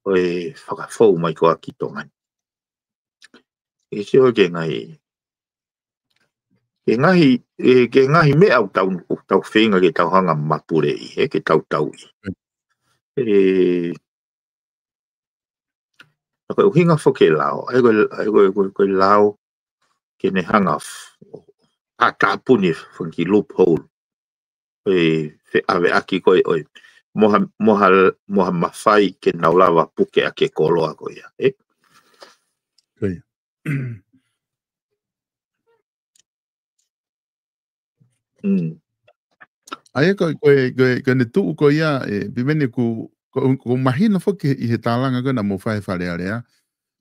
ʻO e fakafou mai ko ē ki Tonga ni. ʻE sio ke ngaahi, ke ngaahi, ʻe, ke ngaahi meʻa ʻoku tau, ʻoku tau feinga ke tau hanga mapuleʻi, ʻe, ke tau tauʻi. ʻE, ʻa ko e ʻuhinga foki e lao, ʻa ia ko e, ʻa ia ko e, ko e, ko e lao ke ne hanga f-, ʻo tātāpuni e fanga kiʻi loophole. ʻOi, feʻaveʻaki ko ē, ʻoi. Mo ha, mo ha, mo ha mafai ke nau lava puke ʻaki e koloa ko ia, ʻe? ʻA ia ko, ko e, ko e, ko ʻene tuʻu ko ia, ʻe, Piveni, ʻoku, ʻoku, ʻoku mahino foki ʻi he tālanga ko ē naʻa mou fai he Fale Alea.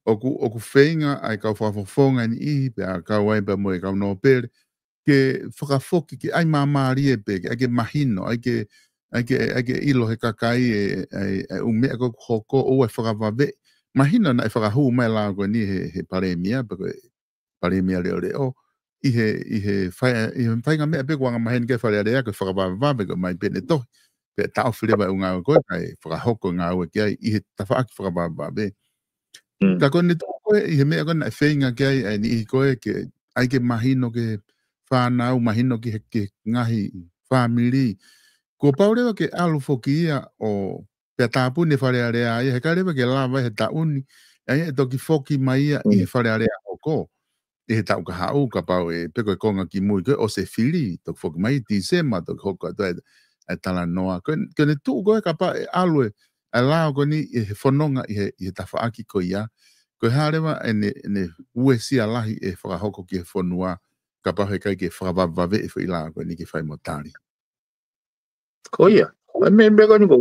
ʻOku, ʻoku feinga ʻa e kau fakafofonga ʻe niʻihi, pea kau ai pea mo e kau nōpele, ke fakafoki, ke ʻai māmālie pē, ke ʻai ke mahino, ʻai ke, ʻai ke, ʻai ke ʻilo he kakai ʻe, ʻe, ʻe ʻū meʻa ko ē ʻoku hoko, ʻoua ʻe fakavave. Mahino naʻe fakahū mai e lao ko eni he, he Palēmia, pe ko e Palēmia leʻoleʻo. ʻI he, ʻi he fai, ʻi he faʻahinga meʻa pē ʻoku angamaheni ki ai e Fale Alea, ko e fakavavevave ko ē mai pē ʻene tohi. Pea taʻofi leva e ʻū ngāue ko ē, kae fakahoko e ngāue ki ai, ʻi he tafaʻaki fakavavevave. Ka ko ʻene tuʻu ko ē ʻi he meʻa ko ē naʻe feinga ki ai ʻa e niʻihi ko ē ke ʻai ke mahino ki he fānau, mahino ki he, ki he ngaahi fāmili. Kuo pau leva ke ʻalu foki ia ʻo pea tāpuni e Fale Alea ia, he ʻikai leva ke lava he taʻu ni, ʻa ia ʻe toki foki mai ia ʻi he Fale Alea hoko. ʻI he taʻu ka haʻu, kapau ʻe, pe ko e konga kimui ko ē ʻosi e fili, toki foki mai Tīsema, toki hoko atu ai e talanoa. Ko e, ko ʻene tuʻu ko ē kapau ʻe ʻalu e, ʻa e lao ko eni ʻi he fononga ʻi he, ʻi he tafaʻaki ko ia. Ko e hā leva ʻene, ʻene uesia lahi e fakahoko ki he fonua, kapau he ʻikai ke fakavavevave e foʻi lao ko eni ke fai mo tali. Ko ia. Ko e meʻa, meʻa ko eni ko.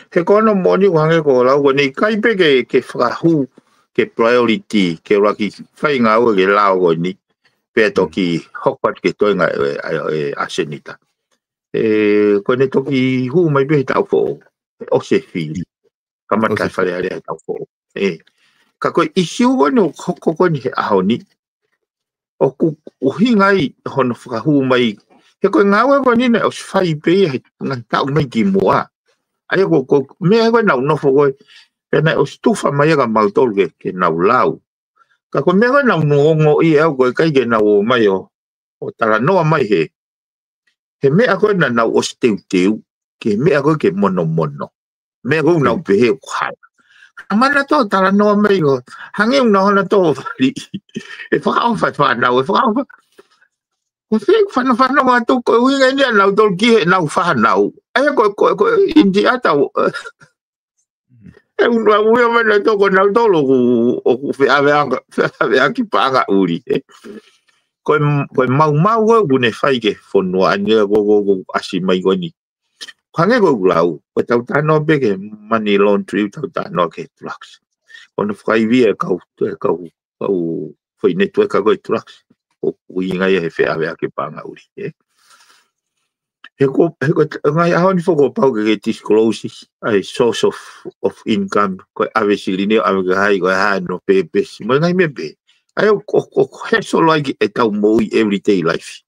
He ko hono moʻoni ʻoku hangē ko e lau ko eni ʻikai pē ke, ke fakahū, ke priority, ke ʻuluaki fai ngāue ke lao ko eni. Pea toki hoko atu ke toenga e, e, e ʻasenita. ʻE, ko ʻene toki hū mai pē he taʻu foʻou. ʻOsi e fili. Kamata e Fale Alea he taʻu foʻou. ʻE. Ka ko e ʻisiū ko eni ʻoku hoko ko eni he ʻaho ni. ʻOku ʻuhinga ai hono fakahū mai. He ko e ngāue ko eni naʻe ʻosi fai pē ia he ngaahi taʻu mai kimuʻa. ʻA ia ko, ko e meʻa ko ē naʻa nau nofo ko ē. Pea naʻe ʻosi tufa mai ia kia mautolu ke, ke nau lau. Ka ko e meʻa ko ē naʻa nau ongoʻi ʻe au ko e ʻikai ke nau ō mai ʻo, ʻo talanoa mai he. He meʻa ko ē naʻa nau ʻosi teuteu, ke meʻa ko ē ke monomono. Meʻa ko ē naʻa nau pehē ʻoku hala. Ka mana tō talanoa mai ko, hangē ʻoku nau hana tō vali. ʻE fakaʻofa e fānau, ʻe fakaʻofa. Ko e fē fanofano atu ko e ʻuhinga eni ʻa nautolu ki heʻenau fānau. ʻA ia ko, ko, ko e ʻInitia tau. ʻE unu a uia mai nautolu ko nautolu ʻoku, ʻoku feʻaveʻanga, feʻaveʻaki paʻanga ʻuli, ē. Ko e, ko e maumau ē ʻoku ne fai ki he fonua ni ko, ko, ko ʻasi mai ko eni. Hangē ko ʻeku lau, ko e tau talanoa pē ki he money laundry, tau talanoa ki he drugs. Ko hono fakaivia e kau, e kau, kau foʻi network ko e drugs. ʻOku ʻuhinga ia he feʻaveʻaki paʻanga ʻuli, ē. He ko, he ko, ngaahi ʻaho ni foki ʻoku pau ke, ke disclose ʻa e source of, of income, ko e ʻave silini ʻo ʻave ki hai, ko e hā hono pēpesi, mo e ngaahi meʻa pē. ʻA ia ʻoku, ʻoku, ʻoku hesolo ai ki heʻetau moʻui everyday life.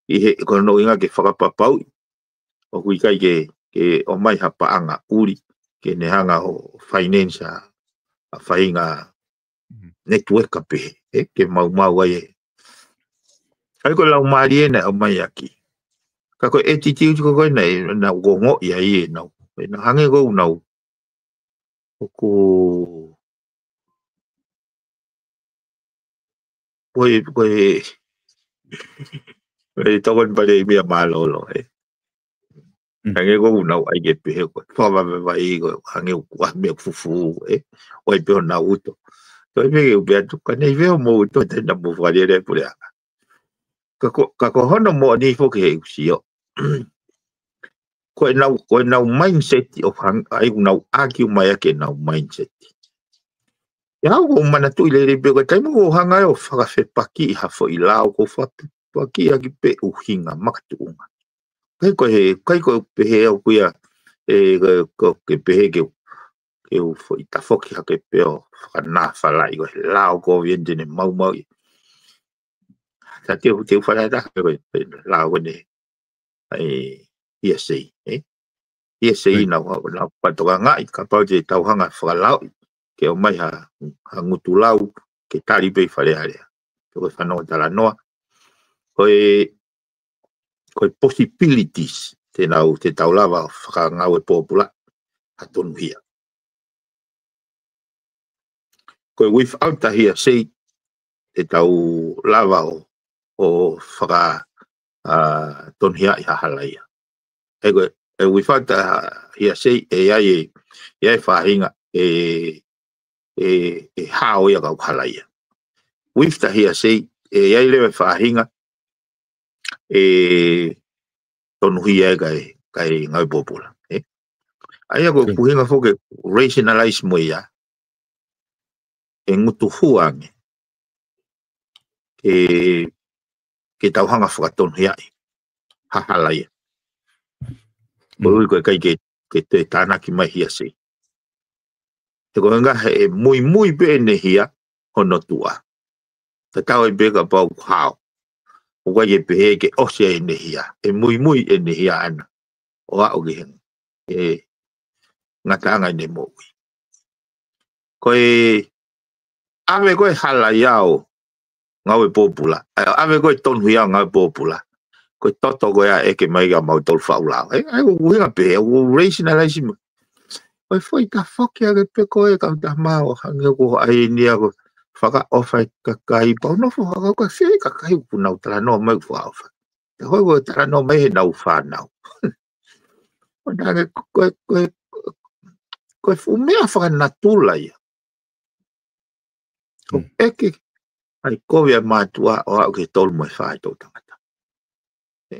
ʻI he, ko hono ʻuhinga ke fakapapauʻi ʻoku ʻikai ke, ke ʻomai ha paʻanga ʻuli, ke ne hanga ʻo finance ʻa, ʻa faʻahinga network pē, ē, ke maumau ai ē. ʻA ia ko e laumālie naʻe ʻomai ʻaki. Ka ko e attitude ko ē naʻe, naʻa ku ongoʻi ai ʻe nau. ʻE nau hangē ko ʻenau. ʻOku, ko e, ko e, ko e tokoni pale i meʻa mālōlō, ē. Hangē ko ʻenau ʻai ke pehē ko e fakavavevai ko e hangē ʻoku ʻai meʻa fufū, ē. ʻOi pē honau uto. Toi pē ke u pehē atu, ka nei veo mo uto, te na mo fakalele pule aka. Ka ko, ka ko hono moʻoni foki he ʻusi ʻo. Ko ʻenau, ko ʻenau mindset ʻo hang, ʻai ʻoku nau ʻaki mai ʻaki ʻenau mindset. ʻIa au ʻoku ou manatuʻi lelei pē ko e taimi ʻoku ou hanga ai ʻo fakafepakiʻi ha foʻi lao ʻoku ou fakafepakiʻi ʻaki pē ʻuhinga makatuʻunga. ʻIkai ko e, ʻikai ko e pehē au kuia, ē, ko, ko ke pehē ke, ke u foʻi tafoki hake pē ʻo fakanafalaʻi ko e lao ko viente ne maumau i. Sa te u, te u fala ta ko e, ko e lao ko eni. ʻA e hearsay, ē? Hearsay naʻa, naʻa ku patokangaʻi, kapau te tau hanga fakalauʻi, ke ʻomai ha, ha ngutu lau, ke tali pē ʻi Fale Alea. Ko e fanongo talanoa. Ko e, ko e possibilities, te nau, te tau lava ʻo fakangāue pōpula, ha tonuhia. Ko e without a hearsay, te tau lava ʻo, ʻo faka, ʻa, tonuhiaʻi ha halaia. ʻE ko e, ʻe without a hearsay, ʻe ʻi ai e, ʻi ai e faʻahinga, ʻe, ʻe, ʻe hao ia kau halaia. With the hearsay, ʻe ʻi ai leva e faʻahinga, ʻe tonuhia e kakai, kakai ngāue pōpula, ē? ʻA ia ko e ʻuhinga foki ke rationalize mo ia, ʻe ngutu hua ange, ke, ke tau hanga fakatonuhiaʻi ha halaia. Ko e ʻuhi ko e ʻikai ke, ke toe tānaki mai hearsay. He ko e ngaahi ʻe muimui pē ʻene hia hono tuʻa. Tatau ai pē kapau ʻoku hao. ʻOku ʻikai ke pehē ke ʻosi ai ʻene hia. ʻE muimui ʻene hia ʻana. ʻO aʻu ki he, he ngataʻanga ʻene moʻui. Ko e, ʻave ko e hala ia ʻo ngāue pōpula. ʻAve ko e tonuhia ʻo ngāue pōpula. Ko e toto ko ia ʻe ʻeke mai kia mautolu faʻu lao. ʻE, ʻe, ʻoku ʻuhinga pē, ʻoku rationalize mo. Ko e foʻi tafoki ake pē ko e kau tama ʻo hangē ko ai ni ʻa ko fakaʻofa e kakai pau nofo haka ko e fie kakai ʻoku nau talanoa mai ʻoku fakaʻofa. Ka hoi ko e talanoa mai he nau fānau. ʻO hangē ko e, ko e, ko e fuʻu meʻa fakanatula ia. ʻO ʻeke ai kovi ʻa e mātuʻa ʻo aʻu ki he tolu mo e fā ʻe tolu tangata. ʻE,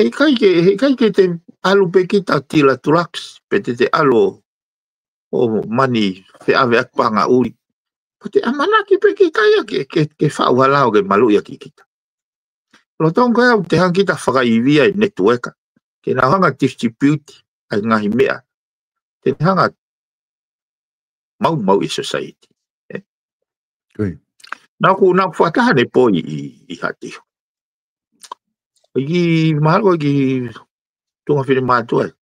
ʻe ʻikai ke, ʻe ʻikai ke te ʻalu pē kita tila drugs, pe te te ʻalu ʻo mani feʻaveʻaki pangaʻuli. Ko te ʻamanaki pē kita ia ke, ke, ke faʻu hala ʻo ke maluʻi ʻaki kita. Lolotonga ko ia ʻoku te hanga kita fakaivia e network. Ke nau hanga distribute ai ngaahi meʻa. Te ne hanga maumau e society. ʻE. Ko ia. Naʻa ku, naʻa ku fakataha ne poi ʻi, ʻi Hatiho. ʻI mahalo ki Tuʻa Finemātuʻa ʻe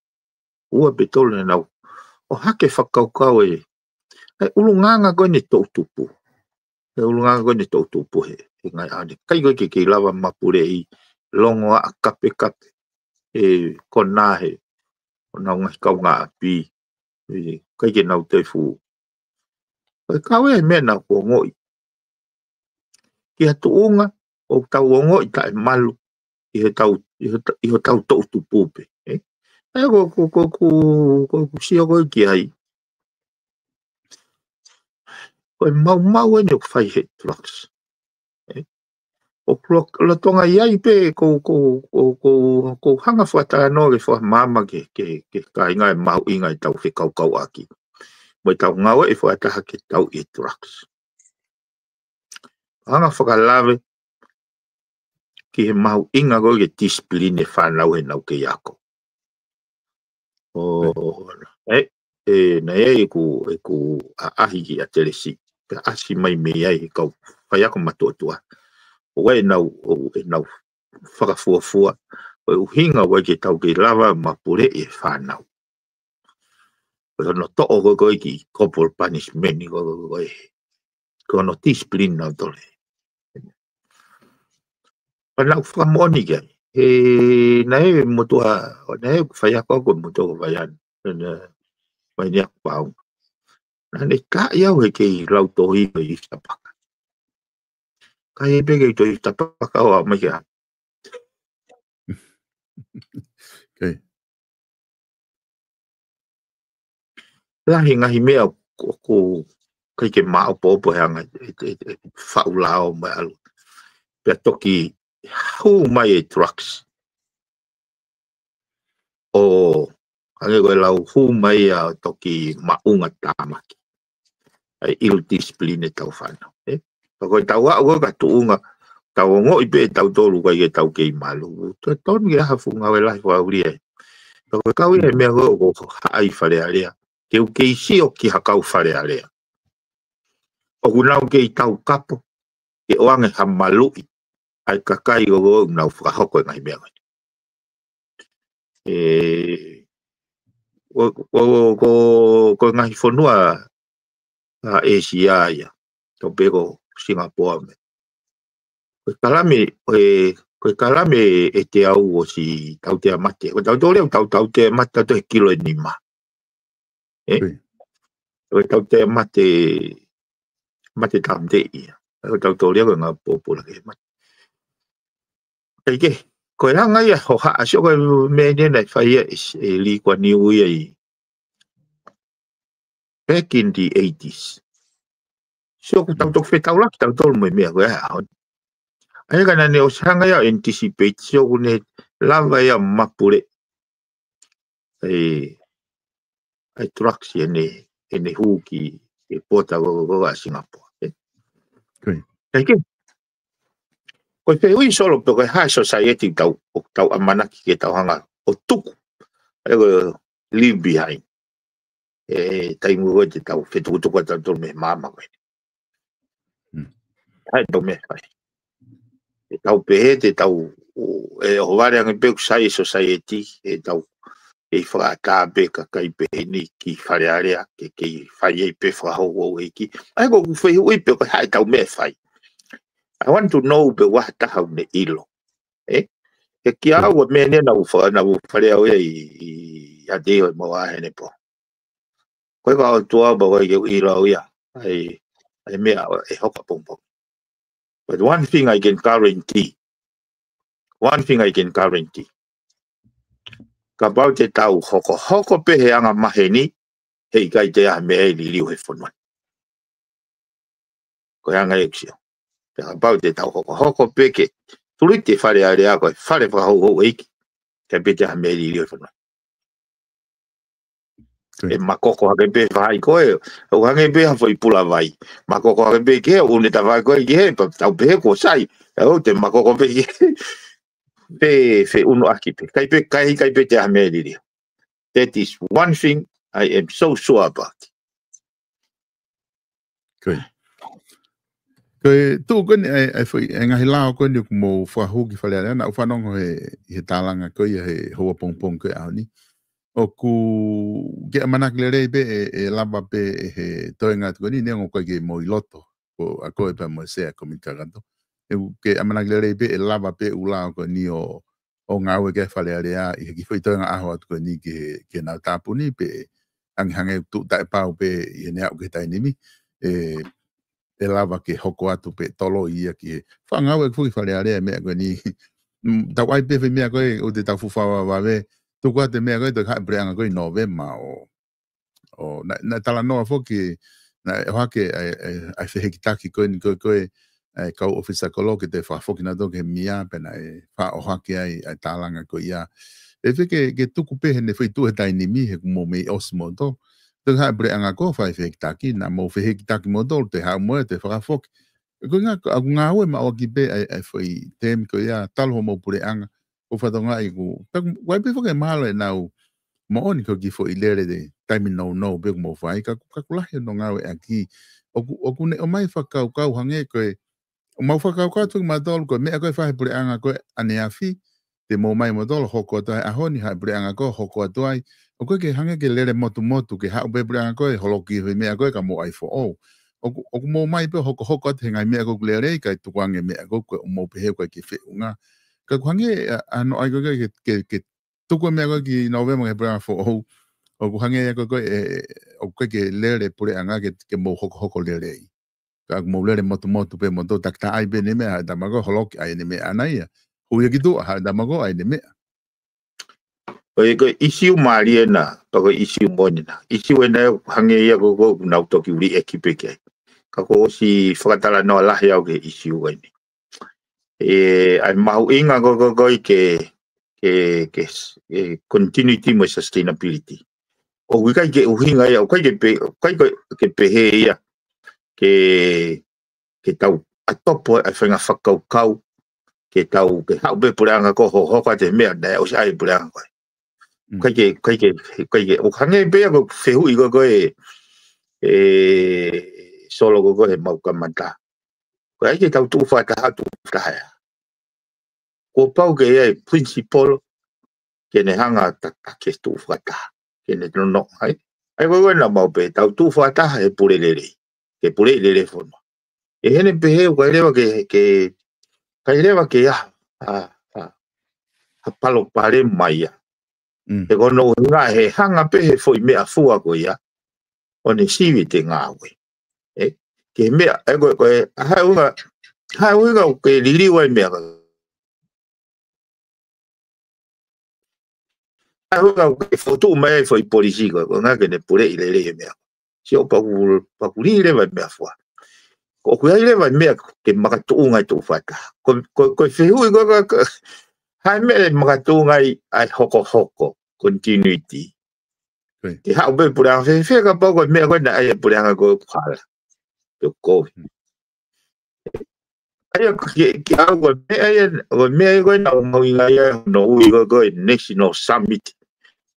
ua pe tolu ne nau ʻohake fakakaukau e, e ʻulungaanga ko eni toʻutupu. E ʻulungaanga ko eni toʻutupu he, he ngaahi ʻaho ni. ʻIkai ko e ke kei lava mapuleʻi longoaʻa kapekape. E kona he, ʻo nau ngaahi kaungāʻapi. ʻIkai ke nau tefu. Ko e kau e meʻa naʻa ku ongoʻi. Ki ha tuʻunga ʻoku tau ongoʻi taʻemalu ʻi hotau, ʻi hotau, ʻi hotau toʻutupu pē, ē? ʻE ko, ko, ko, ko, ko, ko sio ko ē ki ai. Ko e maumau eni ʻoku fai he drugs. Ē? ʻOku lolotonga ʻi ai pē ko, ko, ko, ko, ko hanga fakatalanoa ke fakamaama ke, ke, ke kāinga e mahuʻinga ʻetau fekaukauʻaki. Mo ʻetau ngāue ʻe fakataha ke tau ʻi he drugs. Hanga fakalave ki he mahuʻinga ko e ke discipline e fānau he nau kei ako. ʻO, ʻe, ʻe, naʻe ʻi ai ʻeku, ʻeku ʻaʻahi ki ʻAtelesi. Pea ʻasi mai mei ai he kau faiako matuʻotuʻa. ʻO ʻenau, ʻo ʻenau fakafuafua. Ko e ʻuhinga ʻoku ʻikai ke tau kei lava mapuleʻi e fānau. Ko hono toʻo ko ē ko e kiʻi corporal punishment ko ē, ko ē, ko ē. Ko hono discipline nautolu. Pea naʻa ku fakamoʻoni ki ai. He naʻe motuʻa, naʻe faiako ko e motuʻa ko Vaiana. Naʻe, mai ni aku pau. Naʻa ne taʻi au he kei lau tohi ʻo e East Park. Ka ʻi ai pē kei tohi East Park ʻo aʻu mai ki ai. Okay. Lahi ngaahi meʻa ʻoku, ʻoku ʻikai ke maʻopoʻopo he anga e, e, e, e faʻu lao mai ʻalu. Pea toki hū mai e drugs. ʻO hangē ko e lau hū mai ʻa toki maʻunga tāmaki. ʻA e ill discipline ʻetau fānau, ē? Ka ko e tau aʻu ko e ka tuʻunga, tau ongoʻi pē ʻe tautolu ʻikai ke tau kei malu. Totonu ke ʻi ai ha fuʻu ngāue lahi fakaʻulia ē. Ka ko e kau ia he meʻa ko ē ʻoku haʻi Fale Alea. Ke u kei sio ki ha kau Fale Alea. ʻOku nau kei taukapo, ke ʻoange ha maluʻi, ʻa e kakai ko ē ʻoku nau fakahoko e ngaahi meʻa ko eni. ʻE, ko, ko, ko, ko e ngaahi fonua ʻa ʻĒsia ia, tau pehē ko Singapoa mo e. Ko e kalame, ko e, ko e kalame ʻe teau ʻosi tautea mate. Ko e tautea, tau, tautea mate, tautea he kilo ʻe nima. Ē? Ko ia. Ko e tautea mate, mate tāmateʻi ia. Ko e tautea ko e ngāue pōpula ke mate. Kae kehe, ko e anga ia hohaʻa, sio ko e meʻa ni naʻe fai ia ʻe, ʻe Lee Kuan Yew ia ʻi back in the eighties. Sio ʻoku tau toki fetaulaki tautolu mo e meʻa ko ē ʻaho ni. ʻA ia ka naʻa ne ʻosi hanga ia ʻo anticipate, sio ʻoku ne lava ia mapule ʻa e, ʻa e drugs ʻi heʻene, heʻene hū ki he pota ko, ko, ko ʻa Singapoa, ē? Ko ia. Kae kehe, ko e fehuʻi Solo pe ko e hā e society tau, ʻoku tau ʻamanaki ke tau hanga ʻo tuku. ʻA ia ko e leave behind. ʻE taimi ko ē te tau fetukutuku ʻa tautolu mei he maama ko eni. Hmm. ʻA ia tau meʻa fai. ʻE tau pehē te tau, ʻe ʻohovale ange pē ʻoku sai e society, ʻe tau kei fakaʻatā pē kakai pehē ni ki Fale Alea, ke kei fai ai pē fakahouhouʻeiki. ʻA ia ko ʻeku fehuʻi pē ko e hā ʻetau meʻa ʻe fai. I want to know pe ʻoku ʻi ai ha taha ʻoku ne ʻilo. Ē? He kiate au ʻa e meʻa ni naʻá ku fa-, naʻá ku faleʻi au ia ʻi, ʻi, ʻi Haʻateiho ʻi he mau ʻaho heni pō. Ko e ka o tua ba ko e ke ʻilo au ia. ʻAi, ʻai meʻa ʻe hoko ʻapongipongi. But one thing I can guarantee. One thing I can guarantee. Kapau te tau hokohoko pē he anga maheni, heʻikai te ʻi ai ha meʻa ʻe liliu he fonua. Ko e anga ʻeku sio. Pea kapau te tau hokohoko pē ke tuli te Fale Alea ko e fale fakahouhouʻeiki, heʻikai pē te ʻi ai ha meʻa ʻe liliu he fonua. Ko ia. ʻE makoko hake pē fai ko ē, ʻo hangē pē ha foʻi pula vai. Makoko hake pē ki hē, ʻo ʻunu e tafaʻaki ko ē ki hē, pea tau pehē kuo sai, ʻe ʻo te makoko pē ki hē. Pē, pē ʻunu ʻaki pē. ʻIkai pē, ʻikai, ʻikai pē te ʻi ai ha meʻa ʻe liliu. That is one thing I am so sure about. Ko ia. Ko e tuʻu ko eni, ʻa e, ʻa e foʻi, ʻa e ngaahi lao ko eni ʻoku mou fakahū ki Fale Alea, naʻá ku fanongo he, he tālanga ko ia he houa pongipongi ko ē ʻaho ni. ʻOku ke ʻamanaki lelei pē ʻe, ʻe lava pē ʻe he toenga atu ko eni, neongo ʻoku ʻikai ke mou ʻi loto, ko ʻa koe pea mo e sea ko Mika Kato. ʻOku ke ʻamanaki lelei pē ʻe lava pē ʻū lao ko eni ʻo, ʻo ngāue ki ai Fale Alea ʻi he kiʻi foʻi toenga ʻaho atu ko eni ki he, ki heʻenau tāpuni pē, hangē, hangē ʻoku tuʻu taʻepau pē ʻi heʻene aʻu ki he taimi ni, ʻe, ʻe lava ke hoko atu pē toloi ia ki he fakangāueʻaki foki Fale Alea e meʻa ko eni. Mm, tau ʻai pē foʻi meʻa ko ē, ʻoku te tau fuʻu fakavavevave, tuku atu e meʻa ko ē, toe haʻu e puleʻanga ko ē ʻi Nōvema ʻo, ʻo, naʻe, naʻe talanoa foki, naʻe ʻohake ʻa e, ʻa e, ʻa e fehikitaki ko eni ko ē, ko ē, ʻa e kau ʻōfisa kolo ke toe fakafoki nautolu ki he meʻa, pea naʻe fakaʻohake ai ʻa e tālanga ko ia. ʻE fē ke, ke tuku pē heʻene foʻi tuʻu he taimi ni, he kuo mou mei ʻosi moutolu. Toe haʻu e puleʻanga ko ē ʻo fai fehikitaki, naʻa mou fehikitaki moutolu, toe haʻu mo ia, toe fakafoki. Ko e ʻuhinga, ʻoku ngāue maʻu ʻaki pē ʻa e, ʻa e foʻi tēmi ko ia, talu hoʻomou puleʻanga, ʻo fakatokangaʻi ʻoku, ka ʻoku ʻi ai pē foki e mahalo ʻenau moʻoni ko e kiʻi foʻi lele te, taimi nounou pē ʻoku mou fai, ka, ka ʻoku lahi hono ngāueʻaki, ʻoku, ʻoku ne ʻomai fakakaukau hangē ko e, ʻoku mau fakakaukau atu kimautolu ko e meʻa ko ē ʻe fai ʻe he puleʻanga ko ē ʻaneafi, te mou ō mai moutolu ʻo hoko atu ai he ʻaho ni, haʻu e puleʻanga ko ē ʻo hoko atu ai, ʻoku ʻikai ke hangē ke lele motumotu, ke haʻu pē puleʻanga ko ē, holoki e meʻa ko ē kae mou ʻai foʻou. ʻOku, ʻoku mou ō mai pē ʻo hokohoko atu he ngaahi meʻa ko ē ʻoku lelei, kae tukuange e meʻa ko ē ʻoku mou pehē ʻoku ʻikai ke feʻunga. Ka ʻoku hangē ʻa, ʻa hono ʻai ko ē ke, ke, ke tuku e meʻa ko ē ki Nōvema ki he puleʻanga foʻou. ʻOku hangē ia ko ē ko ē, ʻe, ʻoku ʻikai ke lele puleʻanga ke, ke mou hokohoko lelei. Ka ʻoku mou lele motumotu pē moutolu, takitaha ʻai pē ʻene meʻa, haʻu e tama ko ē holoki ʻa ʻene meʻa ʻaʻana ia. Hui ia ki tuʻa, haʻu e tama ko ē ʻai ʻene meʻa. Ko e, ko e ʻīsiu mālie ena, pea ko e ʻīsiu moʻoni ena. ʻĪsiu ena ʻoku hangē ia ko ē ʻoku nau toki uli ʻeki pē ki ai. Ka kuo ʻosi fakatalanoa lahi au ki he ʻīsiu ko eni. ʻE, ʻa e mahuʻinga ko ē, ko ē, ko ē ke, ke, ke, ʻe, continuity mo e sustainability. ʻOku ʻikai ke ʻuhinga ia, ʻoku ʻikai ke pe-, ʻoku ʻikai ke, ke pehē ia, ke, ke tau ʻa topo ʻa e faʻahinga fakakaukau, ke tau, ke haʻu pē puleʻanga ko ē ʻo hoko atu e meʻa naʻe ʻosi ʻai ʻe he puleʻanga ko ē. Mm. ʻIkai ke, ʻikai ke, ʻikai ke, ʻoku hangē pē ia ko e fehuʻi ko ē, ko ē, ʻe, Solo ko ē, ko ē heʻemau kamata. ʻOku ʻikai ke tau tuʻu fakataha, tuʻu fakataha ia. Kuo pau ke ʻi ai e principle ke ne hanga ʻo tataki e tuʻu fakataha, ke ne nonoʻo ai. ʻA ia ko ē naʻa mau pehē, tau tuʻu fakataha he pule lelei, ke puleʻi lelei e fonua. ʻE hangē pē he ʻoku ʻikai leva ke, ke, ʻikai leva ke ʻi ai ha, ha, ha palopalema ia. Mm. He ko hono ʻuhinga he hanga pē he foʻi meʻafua ko ia ʻo ne sivi ʻete ngāue. ʻE, ki he meʻa, ʻe ko e, ko e, ʻa e ʻuhinga, ʻa e ʻuhinga ʻoku ke liliu ai e meʻa ko ē. ʻA e ʻuhinga ʻoku ke fokotuʻu mai ai e foʻi polisī ko ē, ko e ʻuhinga ke ne puleʻi lelei e meʻa. Sio, pea ʻoku, pea ʻoku lī leva e meʻafua. ʻOku ʻi ai leva e meʻa ke makatuʻunga ai e tuʻu fakataha. Ko, ko, ko e fehuʻi ko ē, ko, ko, hā e meʻa ʻe makatuʻunga ai ʻa e hokohoko, continuity. Ko ia. Ke haʻu pē puleʻanga fēfē kapau ko e meʻa ko ē naʻe ʻai ʻe he puleʻanga ko ē ʻoku hala. Pe ʻoku kovi. ʻA ia, ki, kiate au ko e meʻa ia, ko e meʻa ia ko ē naʻa ku mahuʻingaʻia ai hono ui ko ē ko e National Summit.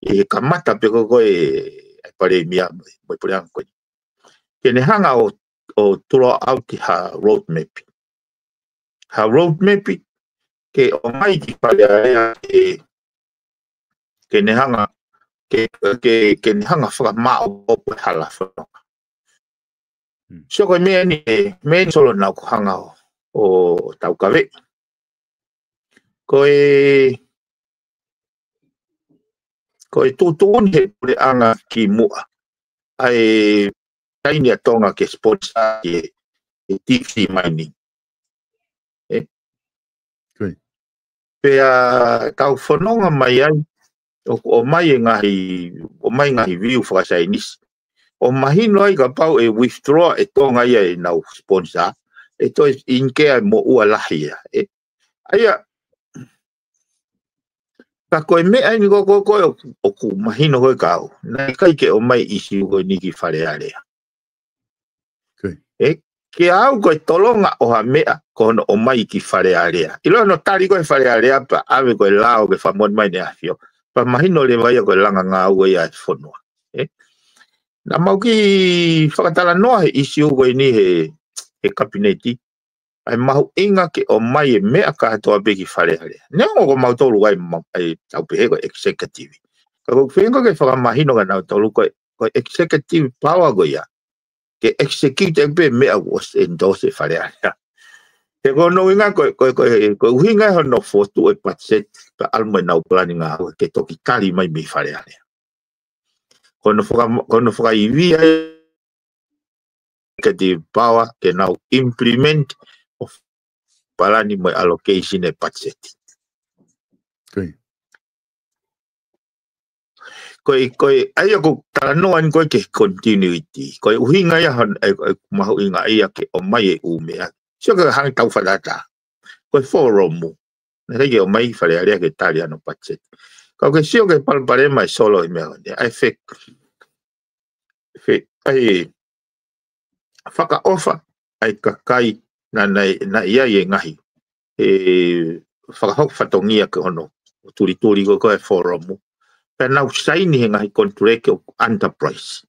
ʻI he kamata pē ko ē ko ē ʻa e palēmia mo e puleʻanga ko ē. Ke ne hanga ʻo, ʻo tulou ʻaki ha roadmap. Ha roadmap ke ʻomai ki Fale Alea ke, ke ne hanga ke, ke, ke ne hanga fakamaʻopoʻopo e hala fononga. Mm. So ko e meʻa ni, meʻa ni Solo naʻa ku hanga ʻo, ʻo taukaveʻi. Ko e, ko e tuʻutuʻuni he puleʻanga kimuʻa ʻa e saini ʻa Tonga ke sponsor e, e deep sea mining. ʻE? Ko ia. Pea tau fononga mai ai, ʻoku ʻomai e ngaahi, ʻomai ngaahi view fakasaienisi. ʻO mahino ai kapau ʻe withdraw ʻe Tonga ia ʻenau sponsor, ʻe toe ʻinikea e moʻua lahi ia, ʻe? ʻA ia, ka ko e meʻa eni ko, ko, ko, ʻoku, ʻoku mahino ko e kau. Naʻe ʻikai ke ʻomai ʻisiū ko eni ki Fale Alea. Ko ia. ʻE, ke au ko e tolonga ʻo ha meʻa, ko hono ʻomai ki Fale Alea. ʻIlo hono tali ko e Fale Alea pea ʻave ko e lao ke fakamoʻoni mai ʻEne ʻAfio. Pea mahino leva ia ko e langa ngāue ia ʻa e fonua. ʻE? Naʻa mau kiʻi fakatalanoa he ʻisiū ko eni he, he kapineti. ʻA e mahuʻinga ke ʻomai e meʻa kātoa pē ki Fale Alea. Neongo ko mautolu ai ma-, ʻa e tau pehē ko e executive. Ka ko e feinga ke fakamahino kia nautolu ko e, ko e executive power ko ia. Ke execute pē meʻa ʻoku ʻosi endorse ʻe Fale Alea. He ko hono ʻuhinga ko e, ko e, ko e, ko e ʻuhinga hono fokotuʻu e budget, pea ʻalu mo ʻenau palani ngāue ke toki tali mai mei Fale Alea. Ko hono faka-, ko hono fakaivia executive power ke nau implement ʻo palani mo e allocation e budget. Ko ia. Ko e, ko e, ʻa ia ko e talanoa eni ko e ke continuity. Ko e ʻuhinga ia hon-, e, e mahuʻinga ia ke ʻomai e ʻū meʻa. Sio ke hangē tau fakatātā. Ko e forum. Naʻe ʻikai ke ʻomai Fale Alea ke tali hono budget. Ka ʻoku ke sio ki he palopalema ʻa Solo he meʻa ko eni. ʻA e fek-, fe-, ʻa e fakaʻofa ʻa e kakai naʻa, naʻe, naʻe ʻi ai e ngaahi, e, fakahoko fatongia ki hono tulituli ko, ko e forum. Pea nau saini he ngaahi contract ʻo enterprise.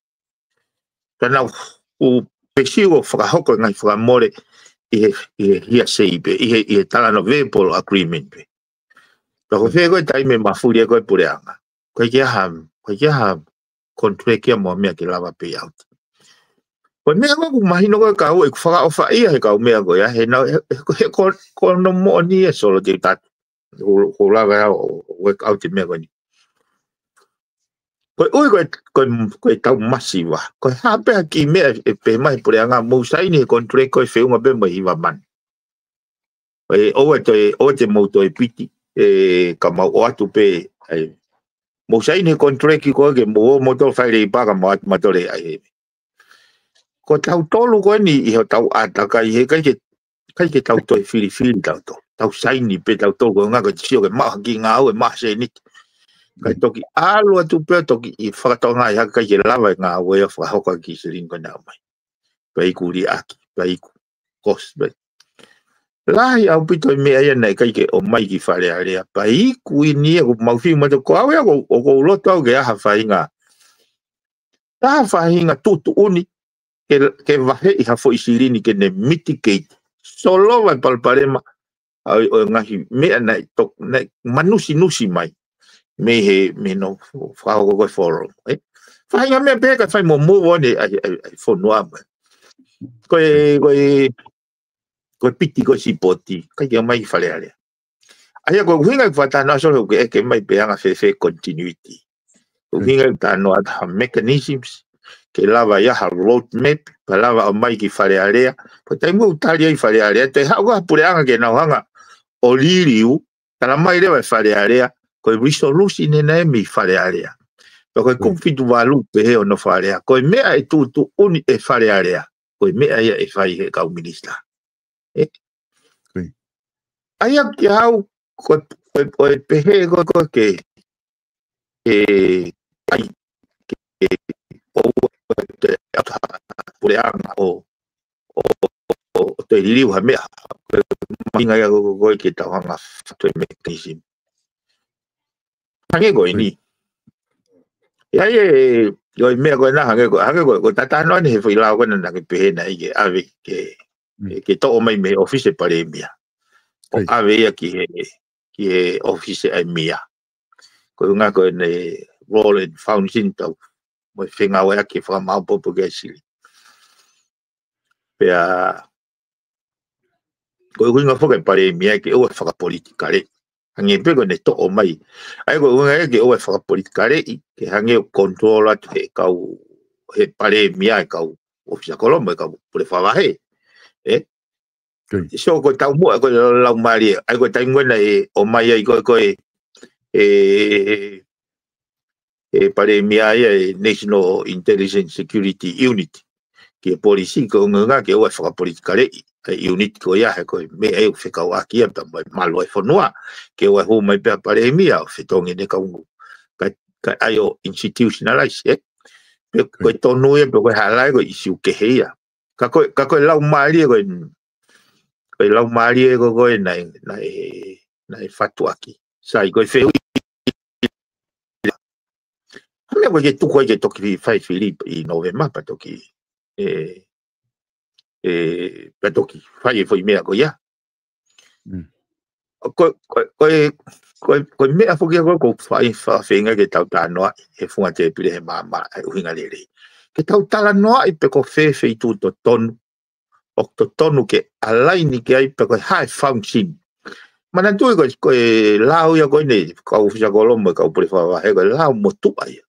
Pea nau ʻū pesiu ʻo fakahoko e ngaahi fakamole ʻi he, ʻi he hearsay pē, ʻi he, ʻi he talanoa verbal agreement pē. Pea ko fē ko e taimi ʻe mafuli ai ko e puleʻanga. ʻIkai ke ʻi ai ha, ʻikai ke ʻi ai ha contract ia mo ha meʻa ke lava pay out. Ko e meʻa ko ē ʻoku mahino ko e kau ʻoku fakaʻofaʻia he kau meʻa ko ia, he nau, he, he, he ko, ko hono moʻoni ʻa Solo te u tatu. Ko, ko lava ia ʻo, ʻo work out e meʻa ko eni. Ko e ʻuhi ko e, ko e, ko e tau masiva. Ko e hā pē ha kiʻi meʻa ʻe pehē mai puleʻanga mou saini he contract ko e feʻunga pē mo e hiva mano. ʻE, ʻoua te, ʻoua te mou toe piti, ʻe, ka mau ʻoatu pē, ʻe, mou saini he contract ko ē ke mou ō mou toe fai leipa ka mau ʻoatu mautolu ʻe, ʻe. Ko tautolu ko eni ʻi hotau ʻātakai he ʻikai ke, ʻikai ke tau toe filifili tautolu. Tau saini pē tautolu ko e ʻuhinga ko e sio ke maʻu ha kiʻi ngāue, maʻu ha sēniti. Kae toki ʻalu atu pē, toki ʻi fakatokangaʻi hake ʻikai ke lava e ngāue ʻo fakahoko ki he silini ko ē naʻe ʻomai. Pea iku liʻaki, pea iku kosi, pea. Lahi ʻaupito e meʻa ia naʻe ʻikai ke ʻomai ki Fale Alea, pea iku eni ia ʻoku mau fiu mautolu ko au ia ʻoku, ʻoku ou loto au ke ʻi ai ha faʻahinga, ha faʻahinga tuʻutuʻuni, ke, ke vaheʻi ha foʻi silini ke ne mitigate. Solova e palopalema, ʻa e, ʻo e ngaahi meʻa naʻe tok-, naʻe manusinusi mai. Mei he, mei hono fakahoko ko e forum. ʻE? Faʻahinga meʻa pē ka fai mo move on ʻa e, ʻa e, ʻa e fonua mai. Ko e, ko e, ko e piti ko e sipoti. ʻIkai ke ʻomai ki Fale Alea. ʻA ia ko e ʻuhinga ʻeku fakatalanoa Solo ke ʻeke mai pe ʻe anga fēfē continuity. Ko e ʻuhinga ʻeku talanoa atu ha mechanisms, ke lava ʻi ai ha roadmap, pea lava ʻomai ki Fale Alea. Ko e taimi ʻoku tali ai Fale Alea, toe haʻu ha puleʻanga ke nau hanga ʻo liliu, tala mai leva ʻe Fale Alea, ko e resolution ʻena ʻe mei Fale Alea. Pea ko e kupu fitu valu pehē hono Fale Alea. Ko e meʻa ʻe tuʻutuʻuni ʻe Fale Alea. Ko e meʻa ia ʻe fai he kau minisitā. ʻE? ʻA ia kia au, ko e, ko e, ko e pehē ko e, ko e ke, ʻe, ʻai, ke, ʻo, ʻo, te, ʻa, puleʻanga ʻo, ʻo, ʻo, ʻo toe liliu ha meʻa. Ko e mahuʻinga ia ko e, ko e ke tau hanga fatu e mechanism. Hangē ko eni. ʻA ia ʻe, ʻo e meʻa ko ena hangē ko, hangē ko, ko e talanoa ni he foʻi lao ko ena naʻa ke pehē naʻe ʻikai ke ʻave ke, ke toʻo mai mei he ʻōfisi ʻa e palēmia. ʻO ʻave ia ki he, ki he ʻōfisi ʻa e mia. Ko e ʻuhinga ko ʻene role and function tau mo e fengāueʻaki e fakamaʻopoʻopo ki ai e sili. Pea ko e ʻuhinga foki e palēmia ke ʻoua ʻe fakapolitikaleʻi. Hangē pē ko ʻene toʻo mai. ʻA ia ko e ʻuhinga ia ke ʻoua ʻe fakapolitikaleʻi, ke hangē ʻoku control atu he kau, he palēmia e kau ʻōfisa kolo mo e kau pule fakavahe. ʻE? So ko e taumuʻa ko e laumālie. ʻA ia ko e taimi ko ē naʻe ʻomai ai ko e, ko e, e, e palēmia ia e National Intelligence Security Unit. Ki he polisi ko e ʻuhinga ke ʻoua ʻe fakapolitikaleʻi e unit ko ia he ko e meʻa ia ʻoku fekauʻaki ia pea mo e malu e fonua. Ke ʻoua ʻe hū mai pē ha palēmia ʻo fetongi ʻene kau. Ka, ka ʻai ʻo institutionalize, ē? Pea ko e tonu ia, pea ko e hala ia ko e ʻisiū kehe ia. Ka ko e, ka ko e laumālie ko e, ko e laumālie ko e, ko e naʻe, naʻe, naʻe fatuʻaki. Sai, ko e fehuʻi. Hangē ko e ke tuku ai ke toki fai fili ʻi Nōvema pea toki, e, e, pea toki fai e foʻi meʻa ko ia. Mm. Ko, ko, ko e, ko e, ko e meʻa foki ia ko e ʻoku ou fai, fa-, feinga ke tau talanoaʻi he funga tēpile he maama, he ʻuhinga lelei. Ke tau talanoaʻi pe ko fē feituʻu totonu, ʻoku totonu ke align ki ai pe ko e hā e function. Manatuʻi ko e, ko e lao ia ko eni, kau ʻōfisa kolo mo e kau pule fakavahe, ko e lao motuʻa ia.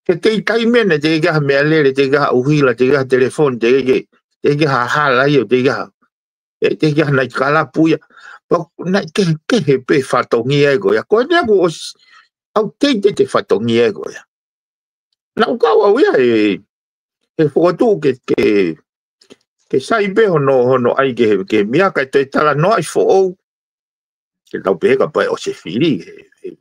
He teʻeki ai meʻa ne, teʻeki ai ha meʻalele, teʻeki ai ha ʻuhila, teʻeki ai ha telefoni, teʻeki ai, teʻeki ai ha hala ia, teʻeki ai ha, e, teʻeki ai ha naitikalapu ia. Pea naʻe kehekehe pē fatongia ia ko ia. Ko eni ʻoku ʻosi outdated e fatongia ia ko ia. Naʻa ku kau au ia he, he fokotuʻu ke, ke, ke sai pē hono, hono ʻai ke, ke meʻa kae toe talanoaʻi foʻou. Ke tau pehē kapau ʻe ʻosi e fili, he, he,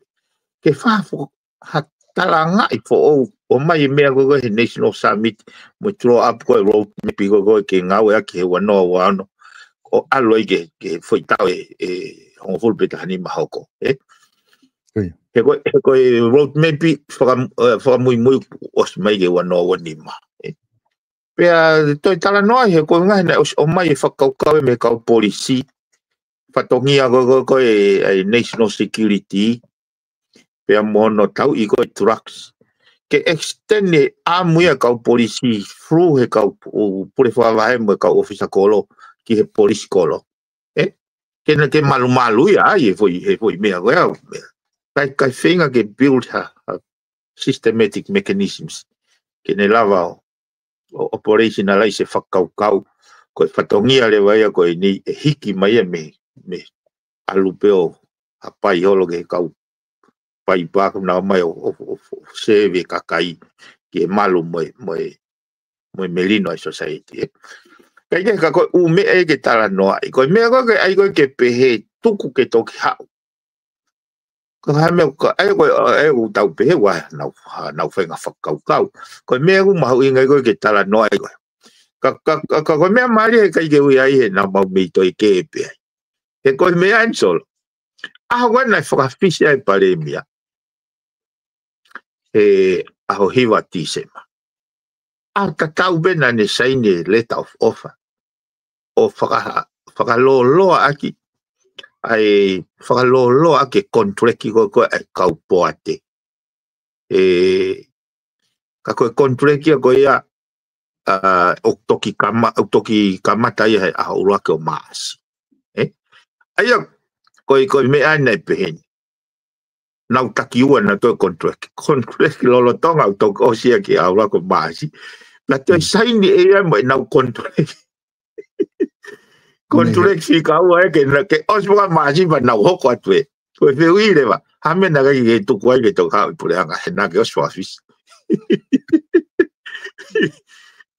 ke fai ha fo-, ha talangaʻi foʻou, ʻomai e meʻa ko e, ko e he National Summit, mo e draw up ko e road map ko e, ko e ke ngāueʻaki he ua noa ua ono, ʻo ʻalu ai ke, ke foʻi taʻu ʻe, ʻe hongofulu pe taha nima hoko, ē? Ko ia. He ko e, he ko e road map faka-, e, fakamuimui ʻosi mai ki he ua noa ua nima, ē? Pea toe talanoa he ko e ngaahi naʻe ʻosi ʻomai e fakakaukau ia mei he kau polisi, fatongia ko e, ko e, ko e, e national security, pea mo hono tauʻi ko e drugs. Ke extend e ʻamu ia kau polisi through he kau pu-, pule fakavahe mo e kau ʻōfisa kolo ki he polisi kolo. Ē? Ke na ke malumalu ia ai e foʻi, he foʻi meʻa ko e au. Kae, kae feinga ke build ha, ha systematic mechanisms. Ke ne lava ʻo, ʻo operationalize e fakakaukau. Ko e fatongia leva ia ko eni ʻe hiki mai ia mei, mei ʻalu pē ʻo hapai holo ki he kau paipa ʻoku nau ō mai ʻo, ʻo, ʻo, ʻo save e kakai ki he malu mo e, mo e, mo e melino ʻa e society, ē. Kae kehe ka ko e ʻū meʻa ia ke talanoaʻi. Ko e meʻa ko e ke ʻai ko e ke pehē tuku ke toki haʻu. Ka ha meʻa ka, ʻa ia ko e, ʻa ia ʻoku tau pehē ua, nau, ha, nau feinga fakakaukau. Ko e meʻa ʻoku mahuʻinga ko e ke talanoaʻi ko e. Ka, ka, ka, ka ko e meʻa mālie he ʻikai ke ui ai he nau mau mei toe kē pē ai. He ko e meʻa eni Solo. ʻAho ko ē naʻe fakafisi ai e palēmia. He ʻaho hiva Tīsema. ʻAho tatau pē naʻa ne saini e letter of offer. ʻO faka-, fakalōloa ʻaki. ʻAi fakalōloa ʻaki e contract ko e, ko e ʻa e kau poate. Ē, ka ko e contract ia ko ia, ʻa, ʻoku toki kama-, ʻoku toki kamata ia he ʻaho ʻuluaki ʻo Maʻasi. Ē? ʻA ia, ko e, ko e meʻa naʻe pehē ni. Nau taki ua nautolu e contract. Contract lolotonga ʻoku toki ʻosi ia ki he ʻaho ʻuluaki ʻo Maʻasi. Na toe saini ʻe ia mo ʻenau contract. Contract fika ua ē ke na, ke ʻosi faka Maʻasi pea nau hoko atu ē. Ko e fehuʻi leva. Ha meʻa naʻe ʻikai ke tuku ai ke toki haʻu e puleʻanga he naʻa ke ʻosi fakafisi.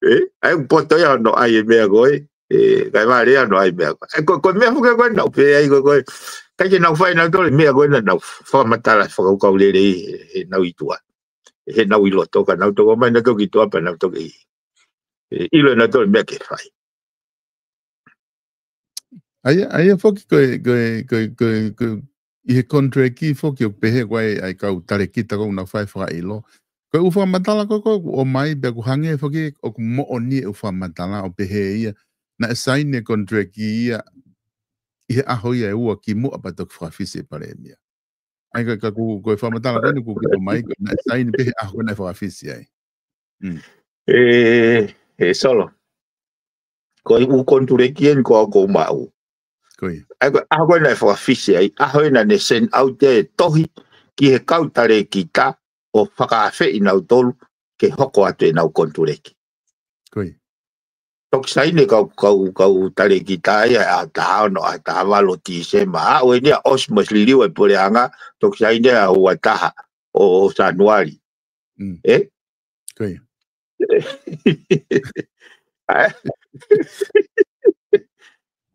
Ē? ʻA ia ʻoku poto ia hono ʻai e meʻa ko ē. Ē, kae vale ia hono ʻai e meʻa ko ē. Ē, ko, ko e meʻa foki ko ē naʻa ku pehē ai ko e, ko e. ʻIkai ke nau fai nautolu e meʻa ko ē naʻa nau fakamatala fakakaukau lelei he, he nau ʻi tuʻa. He nau ʻi loto ka nau toki ō mai nautolu ki tuʻa pea nau toki ʻi. Ē, ʻilo nautolu e meʻa ke fai. ʻA ia, ʻa ia foki ko e, ko e, ko e, ko e, ko e, ʻi he contract foki ʻoku pehē ko e ʻa e kau talēkita ko ē ʻoku nau fai fakaʻilo. Ko e ʻū fakamatala ko ē ʻoku ʻomai pea ʻoku hangē foki ʻoku moʻoni e ʻū fakamatala ʻo pehē ia. Naʻe saini e contract ia ʻi he ʻaho ia ʻe ua kimuʻa pea toki fakafisi e palēmia. ʻAi ka, ka ku, ko e fakamatala ko eni kuo ke ʻomai, ko e naʻe saini pē he ʻaho ko ē naʻe fakafisi ai. Mm. E, e Solo. Ko e ʻū konituleki eni ko au ʻoku ou maʻu. Ko ia. ʻAi ko e ʻaho ko ē naʻe fakafisi ai, ʻaho ē naʻa ne send out e tohi ki he kau talēkita ʻo fakaafeʻi nautolu ke hoko atu ʻenau konituleki. Ko ia. Toki saini kau, kau, kau talēkita ia ʻaho taha ono, ʻaho taha valu ʻo Tīsema. Aʻu eni ia ʻosi mo e liliu e puleʻanga, toki saini ia ʻaho ua taha ʻo, ʻo Sānuali. Mm. Ē? Ko ia.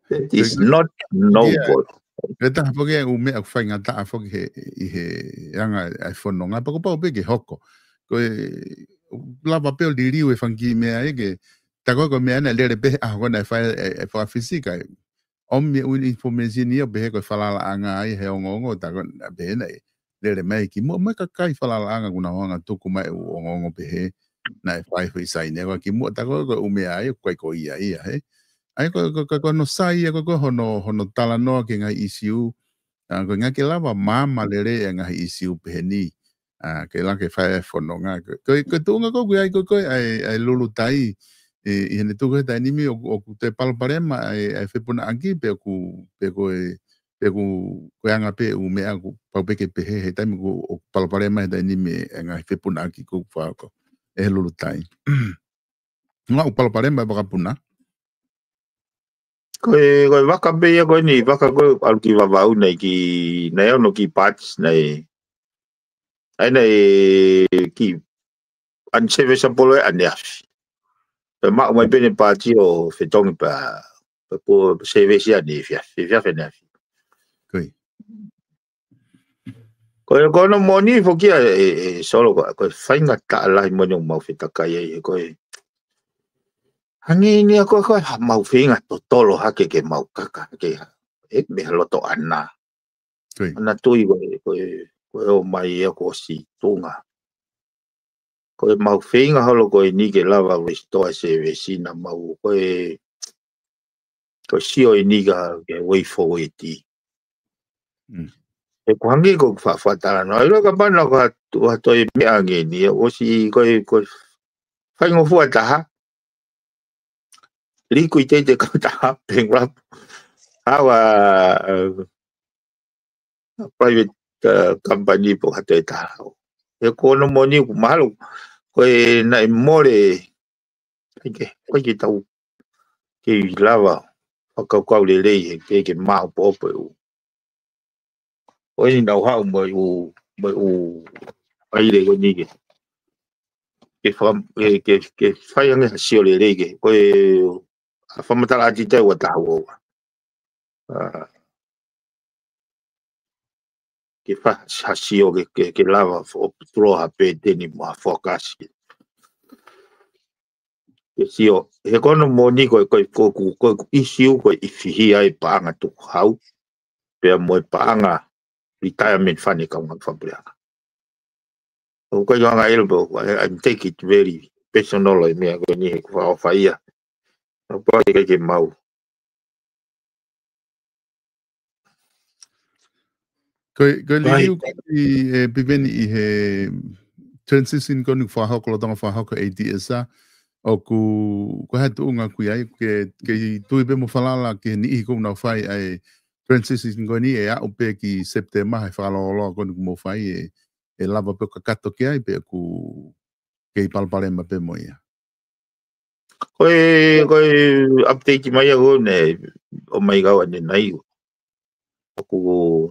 It is not noble. Ko e taha foki e ʻū meʻa ʻoku faingataʻa foki he, ʻi he anga ʻa e fononga, pea kuo pau pē ke hoko. Ko e, ʻoku lava pē ʻo liliu e fanga kiʻi meʻa ia ke, tā ko ē ko e meʻa naʻe lele pē he ʻaho ko ē naʻe fai e, e fakafisi ka ʻomi e ʻū information ia pehē ko e falalaʻanga ia he ongoongo, tā ko ē naʻe pehē naʻe lele mai kimuʻa, mo e kakai falalaʻanga kuo nau hanga ʻo tuku mai e ʻū ongoongo pehē naʻe fai foʻi saini ko ē kimuʻa, tā ko ē ko e ʻū meʻa ia ʻoku ʻikai ko ia ia he. ʻAi ko, ko, ko, ko hono sai ia ko, ko hono, hono talanoa ki he ngaahi ʻīsiu, ʻa, ko e ʻuhinga ke lava maama lelei e ngaahi ʻīsiu pehē ni. ʻA, ke lava ke fai e fononga. Ko, ko, ko e tuʻunga ko ē ʻoku ʻi ai ko, ko e, ʻa e, ʻa e Lulutai, ʻi, ʻi heʻene tuku he taimi ni ʻoku, ʻoku toe palopalema ʻa e, ʻa e fepunaʻaki pe ʻoku, pe ko e, pe ʻoku, ko e anga pē ʻū meʻa ʻoku pau pē ke pehē he taimi ʻoku, ʻoku palopalema he taimi ni e ngaahi fepunaʻaki ʻoku fakahoko ʻe he Lulutai. Ngaahi ʻū palopalema e vakapuna. Ko e, ko e vaka pē ia ko eni, vaka ko ē ʻalu ki Vavaʻu naʻe ki, naʻe ʻi ai hono kiʻi pāti, naʻe, ʻai naʻe kiʻi unserviceable ʻaneafi. Pea maʻu mai pē ʻene pāti ʻo fetongi pea, pea kuo service ʻaneefiafi, efiafi ʻaneafi. Ko ia. Ko e, ko hono moʻoni foki ia e, e, e Solo ko, ko e faingataʻa lahi moʻoni ʻoku mau fetakai ai, he ko e hangē ni ia ko, ko e ha mau feinga totolo hake ke mau kaka hake ha, e, mei ha loto ʻana. Ko ia. ʻAna tui ko e, ko e, ko e ʻomai ia kuo ʻosi tuʻunga. Ko e mau feinga holo ko eni ke lava restore service naʻa mau ko e, ko e sio eni ka ke way forward. Mm. He ko hangē ko e fa-, fakatalanoa. ʻIlo kapau naʻa ko ha, ha toe meʻa hangē ni, ʻosi ko e, ko e faingofua taha. Liquidate e kautaha, bankrupt. Hawa, uh, private, uh, company pe ko ha toe taha. He ko hono moʻoni ʻoku mahalo, ko e naʻe mole, ʻikai ke, ʻikai ke tau kei lava fakakaukau lelei he ke, ke maʻopoʻopo e ʻū. Ko eni naʻa ku haʻu mo e ʻū, mo e ʻū ʻaile ko eni ke, ke faka-, ke, ke, ke fai ange ha sio lelei ke, ko e, ʻa e fakamatala ʻa Tite ua taha ua ua. ʻA, ke fa-, ha sio ke, ke, ke lava fo-, tulo ha pēteni mo ha forecast. Ke sio, he ko hono moʻoni ko e, ko e, ko e, ko e, ko e ʻīsiu ko e ʻi fē ia e paʻanga tukuhau, pea mo e paʻanga retirement fund e kau ngāue fakapuleʻanga. ʻOku ʻikai ke u hanga ʻo ʻilo pe ʻoku, I, I take it very personal e meʻa ko eni he ʻoku ou fakaʻofa ia. ʻOku ʻikai ke mau. Ko e, ko e liliu ko eni, ʻe Piveni, ʻi he transition ko eni ʻoku fakahoko, lolotonga fakahoko ʻe ATS ʻa, ʻoku, ko e hā e tuʻunga ʻoku ʻi ai, ke, ke tui pē mo falala ki he niʻihi ʻoku nau fai ʻa e transition ko eni ʻe aʻu pē ki Sepitema he fakalōloa ko eni ʻoku mou fai ʻe, ʻe lava pē ʻo kakato ki ai pe ʻoku kei palopalema pē mo ia. Ko e, ko e update mai ia ko ē naʻe ʻomai kiate au ʻanenai. ʻOku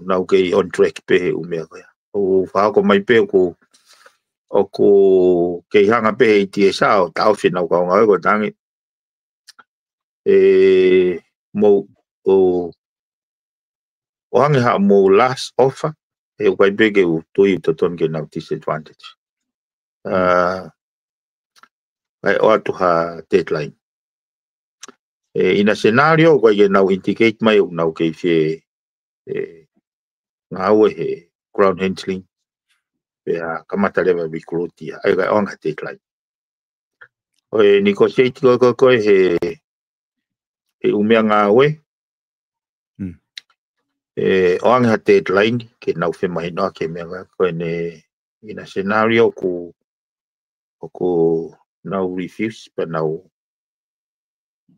nau kei on track pē he ʻū meʻa ko ia. ʻOku fakahoko mai pē ʻoku, ʻoku kei hanga pē he ATS ʻo taʻofi ʻenau kau ngāue ko e tangi. ʻE, mou, ʻo, ʻo hangē ha mou last offer, he ʻoku ʻikai pē ke u tui ʻoku totonu ke nau disadvantage. ʻA, ʻikai ʻoatu ha deadline. ʻE, in a scenario, ʻoku ʻikai ke nau indicate mai ʻoku nau kei fie, ʻe, ngāue he ground handling, pea kamata leva recruit ia, ʻa ia ʻikai ʻoange ha deadline. ʻO e negotiate ko, ko, ko e he, he ʻū meʻangāue. Mm. ʻE, ʻoange ha deadline ke nau femahinoʻaki e meʻa ko eni in a scenario ʻoku, ʻoku nau refuse pea nau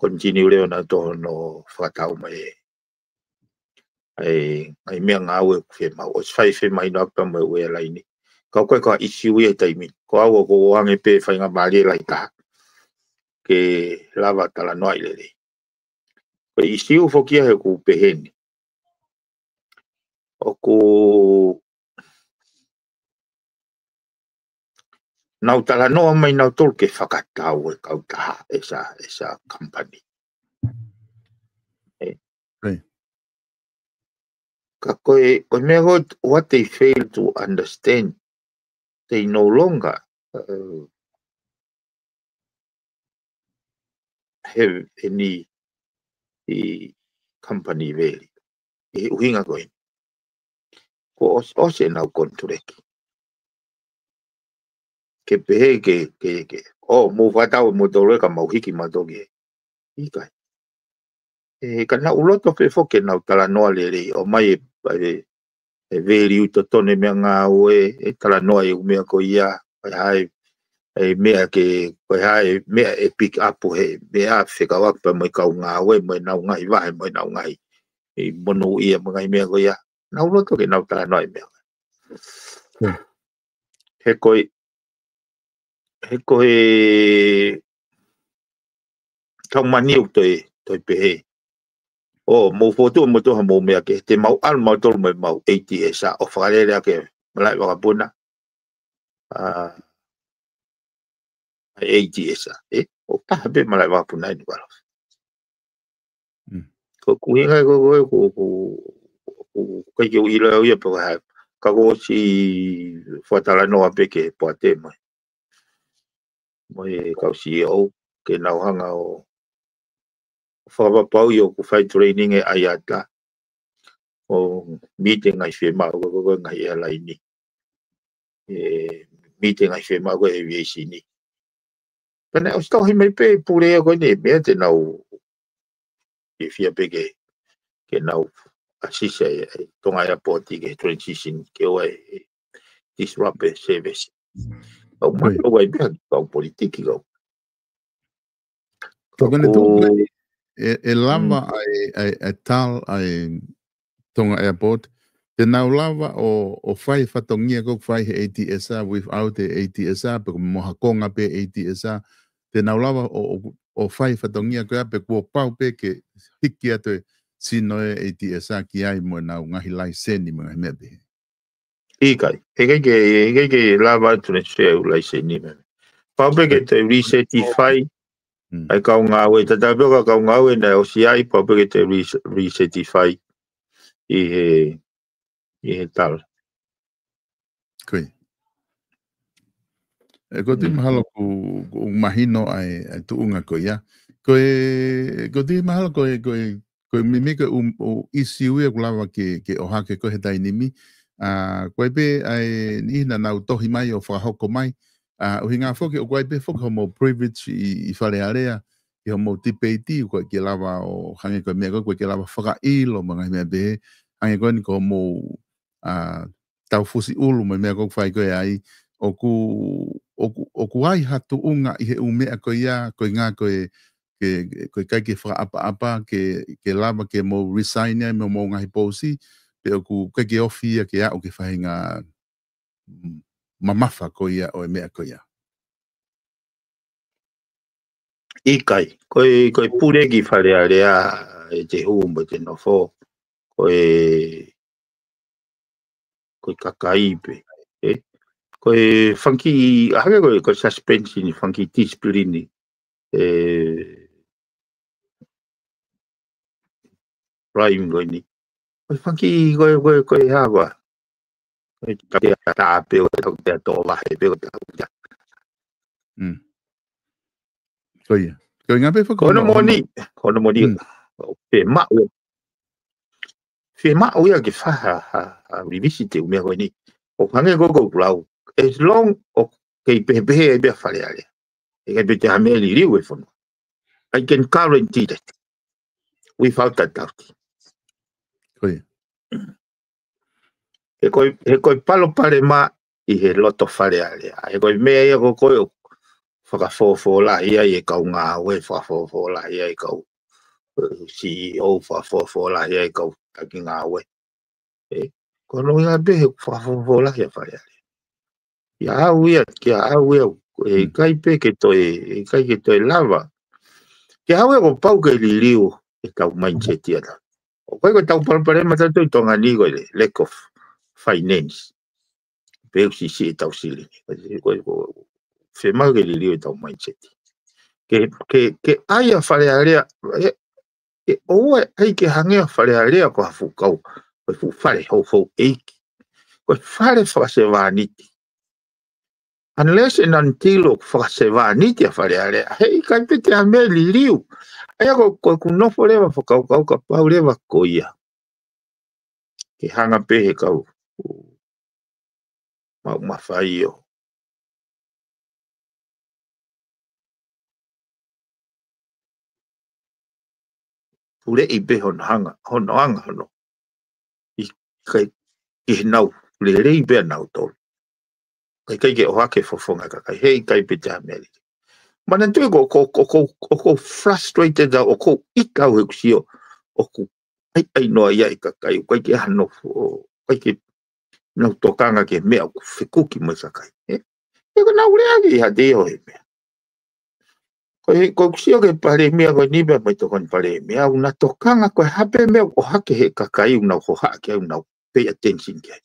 continue leva ʻo nau toe fakatau mai e, e ngaahi meʻangāue ʻoku fiemaʻu. ʻOsi fai femahinoʻaki pea mo e airline. Ka ko e ka issue ia he taimi ni. Ko au ʻoku ou ʻoange pē faingamālie lahi taha ke lava talanoaʻi lelei. Ko e issue foki ia he ʻoku pehē ni. ʻOku nau talanoa mai nautolu ke fakatau e kautaha, e sa, e sa company. ʻE. Right. Ka ko e, ko e meʻa ko e, what they fail to understand, they no longer, uh, have any, e, company value. ʻI he ʻuhinga ko eni. Ko ʻos-, ʻosi ʻenau contract. Ke pehē ke, ke, ke, ʻo, mou fakatau mo tolu e ka mau hiki mautolu ki he. ʻIkai. ʻE, ka naʻa ku loto pē foki ke nau talanoa lelei, ʻomai e, e, e value totonu e meʻangāue, e talanoa e ʻū meʻa ko ia, ko e hā e, e meʻa ke, ko e hā e meʻa ʻe pick up he, meʻa fekauʻaki pea mo e kau ngāue, mo ʻenau ngaahi vahe, mo ʻenau ngaahi, e monūʻia mo e ngaahi meʻa ko ia. Naʻa ku loto ke nau talanoa e meʻa. Hmm. He ko e, he ko e, kau mani ʻoku toe, toe pehē. ʻO, mou fotu, mou toe ha mou meʻa ke, te mau ʻalu mautolu mo e mau ATS a, ʻo fakalele ake malaʻe vakapuna. ʻA, ATS a, ʻe, ʻo taha pē malaʻe vakapuna ʻi Nukuʻalofa. Mm. Ko e ʻuhinga ko, ko, ko, ko, ko, ʻikai ke u ʻilo au ia pe ko e hā. Ka kuo ʻosi fakatalanoa pē ke poate mai. Mo e kau CEO, ke nau hanga ʻo fakapapauʻi ʻoku fai training e ʻaiʻata. ʻO meet e ngaahi fiemaʻu ko, ko, ko e ngaahi airline ni. ʻE, meet e ngaahi fiemaʻu ko e aviation ni. Pea naʻe ʻosi tauhi mai pē pule ia ko eni, meʻa te nau, ʻe fia pē ke, ke nau assist e, e Tonga Airport ke transition, ke ʻoua ʻe disrupt e service. Kau mai, ʻoua ʻe meʻa, kau politiki kau. Ko ʻene tuʻu mai, ʻe, ʻe lava ʻa e, ʻa e, ʻa e TAL, ʻa e Tonga Airport, te nau lava ʻo, ʻo fai fatongia ko ʻoku fai he ATS a, without e ATS a, pe ko e mo ha konga pē ATS a, te nau lava ʻo, ʻo, ʻo fai fatongia ko ia pe kuo pau pē ke hiki atu e sino e ATS a ki ai mo ʻenau ngaahi laiseni mo e ngaahi meʻa pehē. ʻIkai, ʻikai ke, ʻikai ke lava atu ne se u laiseni meʻa. Pau pē ke te recertify, ʻa e kau ngāue, tatau pē ko e kau ngāue naʻe ʻosi ai, pau pē ke te re-, recertify ʻi he, ʻi he TAL. Ko ia. ʻE, ʻoku ou tui mahalo ʻoku, ʻoku mahino ʻa e, ʻa e tuʻunga ko ia. Ko e, ʻoku ou tui mahalo ko e, ko e, ko e meimei ko e ʻū, ʻū issue ia ʻoku lava ke, ke ʻohake ko ē he taimi ni. ʻA, ko e pē ʻa e niʻihi naʻa nau tohi mai ʻo fakahoko mai. ʻA, ʻuhinga foki, ʻoku ʻi ai pē foki hoʻomou privilege ʻi, ʻi Fale Alea, ʻi hoʻomou tipeiti, ʻoku ʻikai ke lava ʻo hangē ko e meʻa ko ē, ʻoku ʻikai ke lava fakaʻilo mo e ngaahi meʻa pehē, hangē ko eni ko hoʻomou, ʻa, tau fusi ʻulu mo e meʻa ko ē ʻoku fai ko ē ai, ʻoku, ʻoku, ʻoku ʻi ai ha tuʻunga ʻi he ʻū meʻa ko ia, ko e ʻuhinga ko e, ke, ko e ʻikai ke fakaʻapaʻapa, ke, ke lava ke mou resign ai mei hoʻomou ngaahi pousi, pe ʻoku ʻikai ke ofi ia ke aʻu ki he faʻahinga, mm, mamafa ko ia ʻo e meʻa ko ia. ʻIkai, ko e, ko e pule ki Fale Alea ʻe te hū mo te nofo, ko e, ko e kakai pē, ʻe? Ko e fanga kiʻi, ʻa hangē ko e, ko e suspension, fanga kiʻi discipline, ʻe, Prime ko eni. Ko e fanga kiʻi, ko e, ko e, ko e hā koā. Ko e tautea tā pē, ko e tautea tō vahe pē, ko e tautea. Mm. Ko ia. Ko e ʻuhinga pē foki ko hono moʻoni, ko hono moʻoni. Mm. Fiemaʻu. Fiemaʻu ia ke fai ha, ha, ha revisit e ʻū meʻa ko eni. ʻO hangē ko ē ʻoku lau. As long ʻoku kei pehē pē ʻa e meʻa Fale Alea. ʻE ʻikai pē te ha meʻa liliu e fonua. I can guarantee that. Without a doubt. Ko ia. He ko e, he ko e palopalema ʻi he loto Fale Alea. He ko e meʻa ia ko ē ʻoku fakafōfō lahi ai e kau ngāue, fakafōfō lahi ai e kau, eh, C E O, fakafōfō lahi ai e kau taki ngāue. Eh, ko hono ʻuhinga pē he fakafōfō lahi ʻa Fale Alea. Kia au ia, kia au ia, ʻe ʻikai pē ke toe, ʻe ʻikai ke toe lava. Kia au ia kuo pau ke liliu ʻetau mindset ia ta. ʻOku ʻikai ko ʻetau palopalema tautolu ʻi Tonga ni ko e lack of finance. Pe ʻoku siʻisiʻi ʻetau silini. Ko e, ko e, ko e, fiemaʻu ke liliu ʻetau mindset. Ke, ke, ke ʻai ʻa Fale Alea, ʻe, ʻe ʻoua ʻe ʻai ke hangē ʻa Fale Alea ko ha fuʻu kau, ko e fuʻu fale houhou ʻeiki. Ko e fale fakasevāniti. Unless and until ʻoku fakasevāniti ʻa Fale Alea, he ʻikai pē te ʻai ha meʻa liliu. ʻA ia ko, ko ʻeku nofo leva fakakaukau kapau leva ko ia ke hanga pē he kau maʻu mafai ʻo puleʻi pē hono hanga, hono anga hono. ʻIkai ke nau lelei pē ʻa nautolu. ʻIkai, ʻikai ke ʻohake fofonga kakai, he ʻikai pē te ʻai ha meʻa liliu. Manatuʻi ko, ko, ko, ko, ko, ko frustrated au, ʻoku ou ʻita au he ʻoku ou sio, ʻoku ʻaiʻai noa ia e kakai, ʻoku ʻikai ke ʻi ai hano, ʻoku ʻikai ke nau tokanga ki he meʻa ʻoku fekuki mo e kakai. Eh? He ko ʻenau lea ki ha te ʻi ai e meʻa. Ko e, ko ʻeku sio ki he palēmia ko eni pea mo e tokoni palēmia, ʻoku na tokanga ko e hā pē meʻa ʻoku ʻohake he kakai ʻoku nau hohaʻa ki ai, ʻoku nau pay attention ki ai.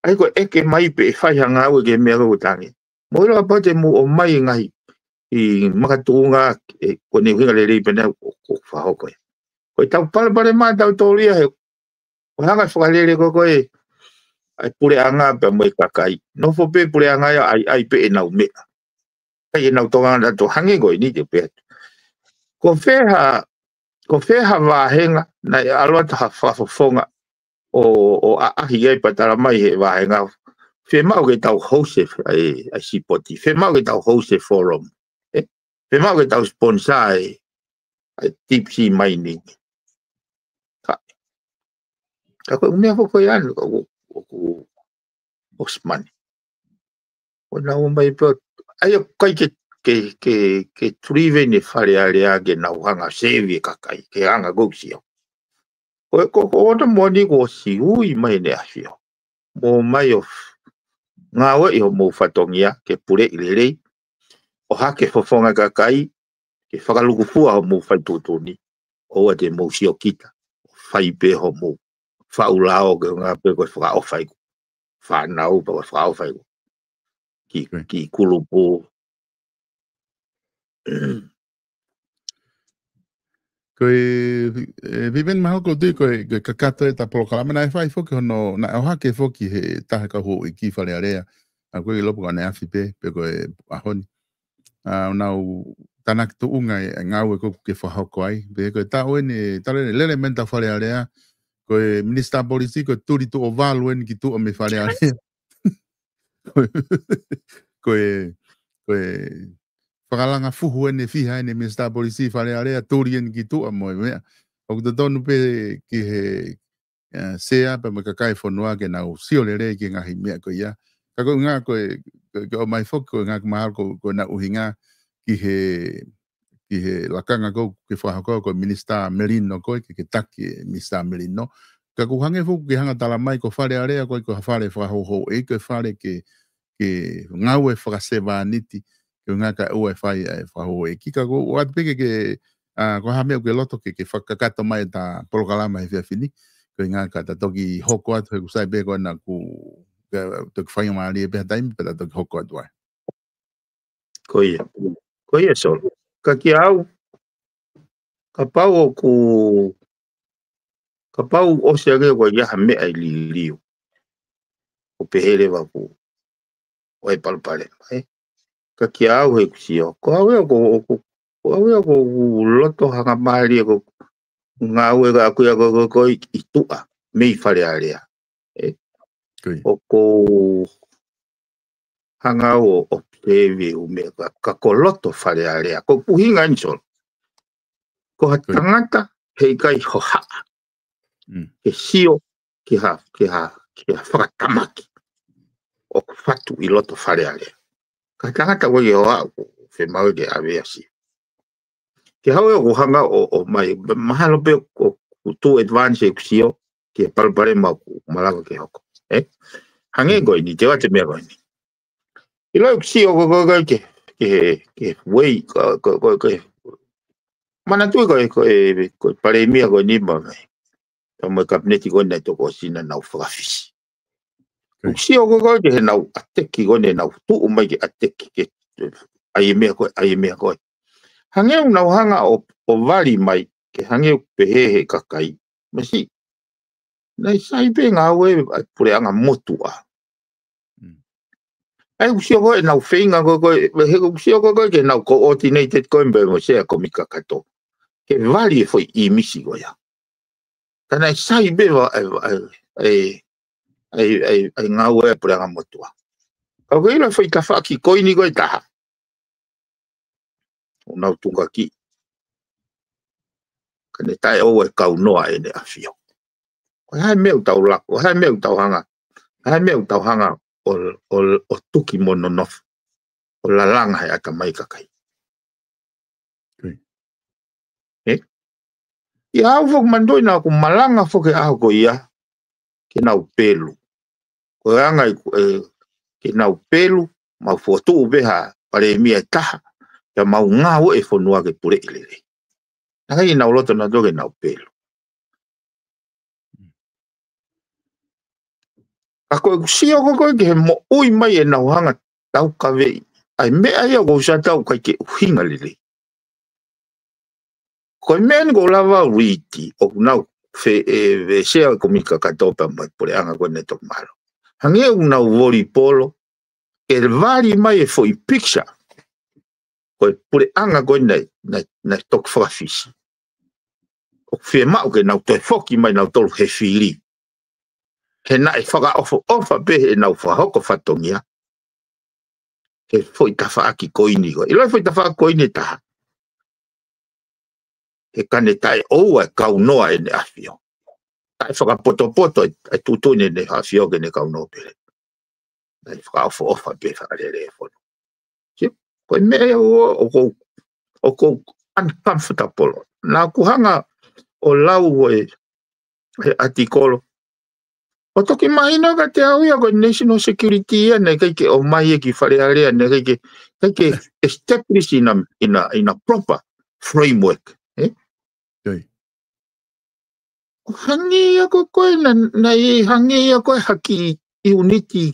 ʻA ia ko e ʻeke mai pē ʻe fai ha ngāue ki he meʻa ko ē ʻoku tangi. Mou ʻilo kapau te mou ʻomai e ngaahi ʻi makatuʻunga, ē, ko ʻene ʻuhinga lelei pē ʻena ʻoku, ʻoku fakahoko ia. Ko ʻetau palopalema tautolu ia he ʻoku hanga ʻe he fakalele ko ē ko e, ʻa e puleʻanga pea mo e kakai. Nofo pē puleʻanga ia ʻaiʻai pē ʻenau meʻa. ʻIkai ke nau tokanga nautolu hangē ko eni te u pehē atu. Ko fē ha, ko fē ha vāhenga, naʻe ʻalu atu ha fakafofonga ʻo, ʻo ʻaʻahi ai pea tala mai he vāhenga. Fiemaʻu ke tau host e, ʻa e, ʻa e sipoti. Fiemaʻu ke tau host e forum. Eh? Fiemaʻu ke tau sponsor e, ʻa e deep sea mining. Ka, ka ko e meʻa foki ko ia ʻoku, ʻoku, ʻoku ʻosi mani. ʻO nau ō mai pē, ʻa ia ʻoku ʻikai ke, ke, ke, ke driven ʻe Fale Alea ke nau hanga ʻo sevi e kakai, ke hanga ʻoku ou sio. Ko e, ko, ko hono moʻoni kuo ʻosi ui mai ʻEne ʻAfio. Mou ō mai ʻo f-, ngāueʻi homou fatongia ke puleʻi lelei, ʻohake fofonga kakai, ke fakalukufua homou fai tuʻutuʻuni, ʻoua te mou siokita, fai pē homou faʻu lao ke ngā pē ko e fakaʻofa ʻeku fānau, pe ko e fakaʻofa ʻeku ki, Ko e. ki kulupu. Ko e, ē, Vivian mahalo ʻoku ou tui ko e, ko e kakato ʻeta polokalama naʻe fai foki hono, naʻe ʻohake foki he taha kau houʻeiki Fale Alea, ʻa ko e ʻiloa pe ko ʻaneafi pē, pe ko e ʻaho ni. ʻA, ʻo nau tānaki tuʻunga e ngāue ko ē ʻoku ke fakahoko ai. Pe ko e taʻu eni, taʻu eni, lele mei ai ʻetau Fale Alea, ko e Minisitā Polisi, ko e tuli tuʻo valu eni ki tuʻa mei Fale Alea. Ko e, ko e fakalanga fuhu eni ʻe fiha eni Minisitā Polisi Fale Alea, tuli eni ki tuʻa mo e meʻa. ʻOku totonu pē ki he, ē, sea pea mo e kakai e fonua ke nau sio lelei ki he ngaahi meʻa ko ia. Ka ko e ʻuhinga ko e, ko e, ko e ʻomai foki ko e ʻuhinga mahalo ko, ko ʻena ʻuhinga ki he ki he lakanga ko ē ʻoku ke fakahoko ko e Minisitā Melino ko ē, ke, ke taki e Minisitā Melino. Ka ʻoku hangē foki ʻoku ke hanga ʻo tala mai ko Fale Alea ko ē ko ha fale fakahouhouʻeiki, ko e fale ke, ke ngāue fakasevāniti, ke ngā ka ua e fai e fakahouhouʻeiki. Ka ʻoku ou ʻoatu pē ke, ke, ʻa, ko e hā ha meʻa ʻoku ke loto ke, ke fakakakato mai ʻeta polokalama he efiafi ni, ko e ʻuhinga ka ta toki hoko atu he ʻoku sai pē ko ena ʻoku, ka toki faingamālie pē ha taimi pea ta toki hoko atu ai. Ko ia. Ko ia, Solo. Ka kiate au, kapau ʻoku, kapau ʻosi ange ʻoku ʻi ai ha meʻa ʻe liliu, ʻoku pehē leva ʻoku ʻi ai e palopalema, ē? Ka kiate au he ʻoku ou sio, ko au ia ʻoku, ʻoku, ko au ia ʻoku ou loto hangamālie ʻoku ngāue ka aku ia ko, ko, ko ē ʻi tuʻa mei Fale Alea. Ē? Ko ia. ʻOku ou hanga ʻo observe e ʻū meʻa ka, ka ko loto Fale Alea. Ko e ʻuhinga eni, Solo. Ko ha Ko ia. tangata heʻikai hohaʻa. Mm. Ke sio ki ha, ki ha, ki ha fakatamaki ʻoku fatu ʻi loto Fale Alea. Ka tangata ko ia ʻoku ou fiemaʻu ke ʻave ʻa Sio. Ke hau ʻoku hanga ʻo, ʻo mai, mahalo pē ʻoku too advance ʻeku sio ki he palopalema ʻoku malava ke hoko. ʻE? Hangē ko eni, te u ʻoatu e meʻa ko eni. ʻIlo ʻeku sio ko, ko, ko, ke, ke, ke, wei, ko, ko, ko, ko, manatuʻi ko, ko, ko e palēmia ko eni ma mai. Ka mo e kapineti ko eni naʻe tokosiʻi naʻa nau fakafisi. ʻOku sio ko, ko, ke he nau ʻateki ko eni, nau tuʻu mai ke ʻateki ke, ʻai e meʻa ko ē, ʻai e meʻa ko ē. Hangē ʻoku nau hanga ʻo, ʻo vali mai, ke hangē ʻoku pehē he kakai. Masiʻi. Naʻe sai pē ngāue ʻa e puleʻanga motuʻa. ʻAi ʻoku sio ko ē nau feinga ko, ko, he ʻoku sio ko, ko, ke nau coordinated ko ē pē mo Sea Komiki Kakato. Ke vali e foʻi ʻīmisi ko ia. Ka naʻe sai pē ʻa e, ʻa e, ʻa e, ʻa e ngāue ʻa e puleʻanga motuʻa. Ka ʻoku ʻilo e foʻi tafaʻaki ko eni ko e taha. ʻO nau tungakiʻi. Ka ne taʻeʻoua e kaunoa ʻEne ʻAfio. Ko e hā e meʻa ʻoku tau laka, ko e hā e meʻa ʻoku tau hanga, hā e meʻa ʻoku tau hanga ʻo, ʻo, ʻo tuki mo nonofo. ʻO lalanga he ʻatamai kakai. ʻE? ʻIa au foki manatuʻi naʻa ku malanga foki he ʻaho ko ia, ke nau pelu. Ko e anga ʻeku, ʻe, ke nau pelu, mau fokotuʻu pē ha palēmia ʻe taha, pea mau ngāue e fonua ke puleʻi lelei. Naʻe ʻikai ke nau loto nautolu ke nau pelu. Ka ko ʻeku sio ko, ko ē ke he moʻui mai ʻenau hanga taukaveʻi. ʻA e meʻa ia ʻoku ou sio atu ʻoku ʻikai ke ʻuhinga lelei. Ko e meʻa eni ʻoku ou lava ʻo uiti, ʻoku nau fe, ʻe, ʻe Sea Komiki Kakato pea mo e puleʻanga ko eni naʻe toki mālōlō. Hangē ʻoku nau volipolo, ke vali mai e foʻi picture. Ko e puleʻanga ko eni naʻe, naʻe, naʻe toki fakafisi. ʻOku fiemaʻu ke nau toe foki mai nautolu he fili. He naʻe fakaʻofoʻofa pē heʻenau fakahoko fatongia. He foʻi tafaʻaki ko eni ko. ʻIlo e foʻi tafaʻaki ko eni ʻe taha. He ka ne taʻeʻoua e kaunoa ʻEne ʻAfio. Taʻe fakapotopoto e, e tuʻutuʻuni ʻEne ʻAfio ke ne kaunoa pele. Naʻe fakaʻofoʻofa pē fakalele e fonua. Sio, ko e meʻa ia ʻoku, ʻoku, ʻoku uncomfortable. Naʻa ku hanga ʻo lau ʻo e, e ʻatikolo. ʻO toki mahino kiate au ia ko e national security ia, naʻe ʻikai ke ʻomai ia ki Fale Alea, naʻe ʻikai ke, ʻikai ke establish in a, in a, in a proper framework. ʻE? ʻO hangē ia ko, ko ē naʻa, naʻe hangē ia ko e haki ʻiuniti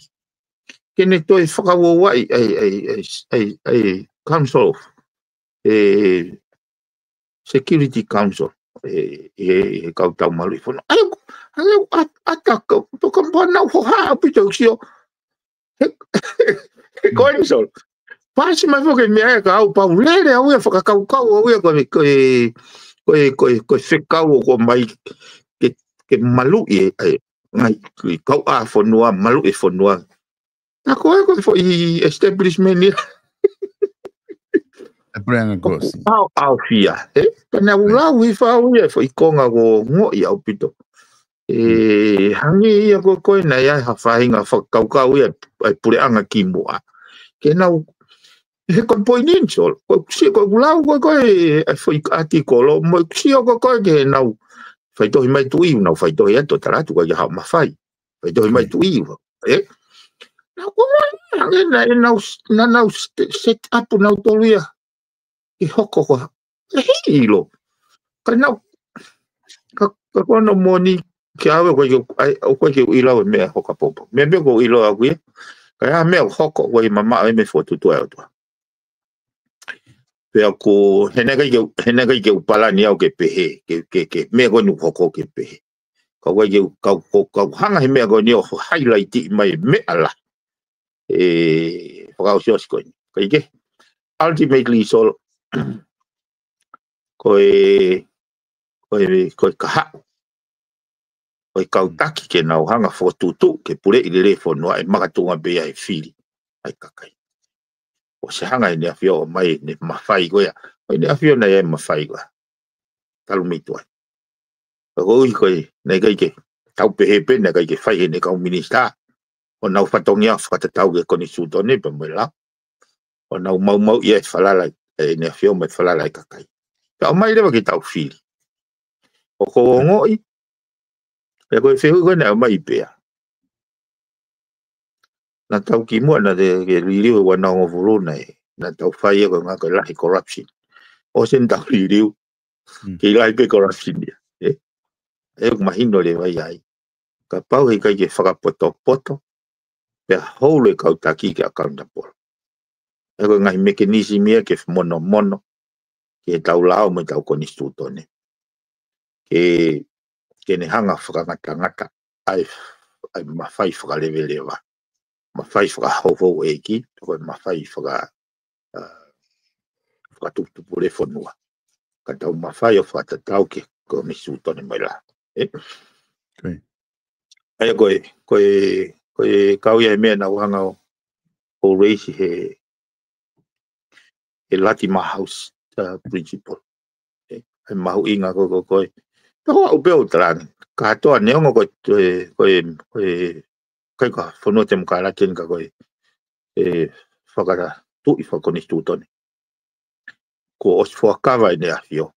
ke ne toe fakauouaʻi ʻa e, ʻa e, ʻa e, ʻa e, ʻa e council, ʻe, Security Council, ʻe, ʻe, ʻe he kau tau maluʻi fonua. ʻAi, ʻalu, ʻa, ʻa, taka, toka mua nau hohaʻa ʻaupito ʻeku sio. He, he ko eni solo. Pasi mai foki e meʻa ia ka au pau lele au ia fakakaukau au ia ko e, ko e, ko e, ko e, ko e fekau ʻoku ʻomai ke, ke maluʻi e, e, ngaahi, ko e kau ʻa fonua, maluʻi e fonua. Ka ko e ko e foʻi establishment ia. E puleʻanga ko ē. ʻAo, ʻaofia, ē? Ka naʻa ku lau hifo au ia e foʻi konga ʻoku ongoʻi ʻaupito. ʻE, hangē ia ko, ko ē naʻe ʻi ai ha faʻahinga fakakaukau ia ʻa e puleʻanga kimuʻa. Ke nau, he ko e poini eni solo. Ko ʻeku sio, ko ʻeku lau ko, ko e, e foʻi ʻatikolo, mo ʻeku sio ko, ko ē ke nau faitohi mai tuʻi, nau faitohi atu, tala atu, ko e ke haʻu mafai. Faitohi mai tuʻi, ē? Naʻa ku ʻomai, hangē naʻe nau, naʻa nau set, set up nautolu ia. Ke hoko ko ha. ʻE hei ʻilo. Ka nau, ka, ka ko hono moʻoni ke ʻave ko e, ʻai, ʻoku ʻikai ke u ʻilo e meʻa hoka popo. Meʻa pē ʻoku ou ʻilo au ia. Ka ʻi ai ha meʻa ʻoku hoko, ʻoku ʻikai mamaʻo e meʻa fokotuʻutuʻu ʻa e ʻOtua. Pea ko, he naʻe ʻikai ke, he naʻe ʻikai ke u palani au ke pehē, ke, ke, ke, meʻa ko eni ʻoku hoko ke pehē. Ka ʻoku ʻikai ke u, ka, ka, ka hanga he meʻa ko eni ʻo highlight mai meʻa lahi. ʻE, fakaʻosiʻosi ko eni. Ka ʻi ke, ultimately, solo, ko e, ko e, ko e kahaʻu ʻo e kau taki ke nau hanga fokotuʻutuʻu ke puleʻi lelei e fonua ʻe makatuʻunga pē ia he fili ʻa e kakai. ʻOsi hanga ʻEne ʻAfio ʻo ʻomai ʻene mafai ko ia. ʻO ʻEne ʻAfio naʻe ʻi ai e mafai ko ia. Talu mei tuai. Ka koeʻuhi ko e, naʻe ʻikai ke, tau pehē pē naʻe ʻikai ke fai ʻe he kau minisitā ʻenau fatongia fakatatau ki he konisitūtone pea mo e lao. ʻO nau maumauʻi ʻa e falala ʻa ʻEne ʻAfio mo e falala ʻa e kakai. Pea ʻomai leva ke tau fili. ʻOku ou ongoʻi, ʻa ia ko e fehuʻi ko ē naʻe ʻomai pea. Naʻa tau kimuʻa naʻe liliu ʻi he ua noa hongofulu naʻe, naʻa tau fai ia ko e ngaahi ko e lahi corruption. ʻOsi eni tau liliu, Mm. kei lahi pē corruption ia. ʻE? ʻE ʻoku mahino leva ia ai. Kapau he ʻikai ke fakapotopoto, pea hold e kau taki ke accountable. ʻE ko e ngaahi mechanism ia ke fakamonomono, ke tau lao mo e tau konisitūtone. Ke, ke ne hanga fakangatangata, ʻa e, ʻa e mafai fakaleveleva. Mafai fakahouhou ʻeiki, ko e mafai faka, ʻa, fakatuputupu le fonua. Ka tau mafai ʻo fakatatau ki he konisitūtone mo e lao. ʻE? Ko ia. ʻA ia ko e, ko e, ko e kau ia he meʻa naʻa ku hanga ʻo, ʻo raise he, he Latimer House, uh, principle. ʻE, ʻa e mahuʻinga ko, ko, ko e. Pea ko au pē ʻoku ou talaange. Kātoa neongo ko e, ko e, ko e, ko e, ʻikai ko ha fonua temokalati eni ka ko e, ʻe, fakatuʻi fakakonisitūtone. Kuo ʻosi fuakava ʻEne ʻAfio.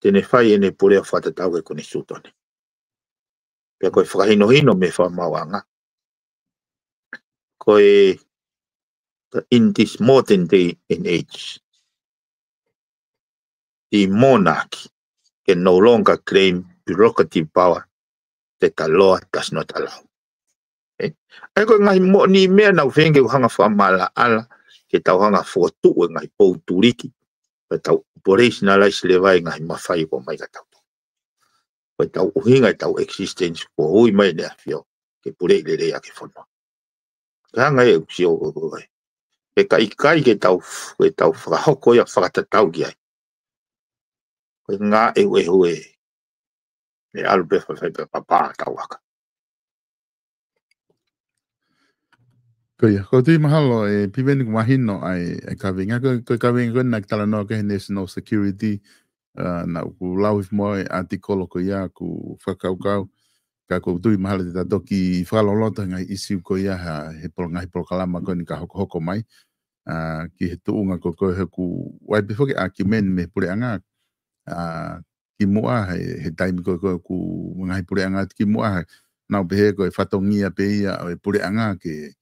Te ne fai ʻene pule ʻo fakatatau ki he konisitūtone. Pea ko e fakahinohino mei he fakamaauʻanga. Ko e, in this modern day and age, the monarch can no longer claim prerogative power that the law does not allow. ʻE? ʻA ia ko e ngaahi moʻoni meʻa naʻa ku feinga ke u hanga fakamaʻalaʻala, ke tau hanga fokotuʻu e ngaahi pou tuliki, pea tau operationalize leva e ngaahi mafai ʻoku ʻomai kia tautolu. Ko e tau ʻuhinga e tau existence, kuo ui mai ʻEne ʻAfio, ke puleʻi lelei ʻaki e fonua. Ka hanga ʻe ʻeku sio ko, ko, ko, ʻe ka ʻikai ke tau, ke tau fakahoko ia fakatatau ki ai. Ko e ngaahi ʻehuʻehu ē. ʻE ʻalu pē fai, fai pē papa tau aka. Ko ia, ko e tui mahalo ʻe Piveni kuo mahino ai e kaveinga, ko, ko e kaveinga ko ē naʻa ke talanoa ki he national security, ʻa, naʻa ku lau hifo mo e ʻatikolo ko ia ʻoku fakakaukau, ka ʻoku ou tui mahalo te ta toki fakaloloto he ngaahi ʻisiū ko ia ha, he polo-, ngaahi polokalama ko eni ka hokohoko mai, ʻa, ki he tuʻunga ko, ko e he ʻoku ʻi ai pē foki e argument mei he puleʻanga, ʻa, kimuʻa he, he taimi ko, ko ʻoku ngaahi puleʻanga atu kimuʻa, he, naʻa nau pehē ko e fatongia pē ia ʻo e puleʻanga ke,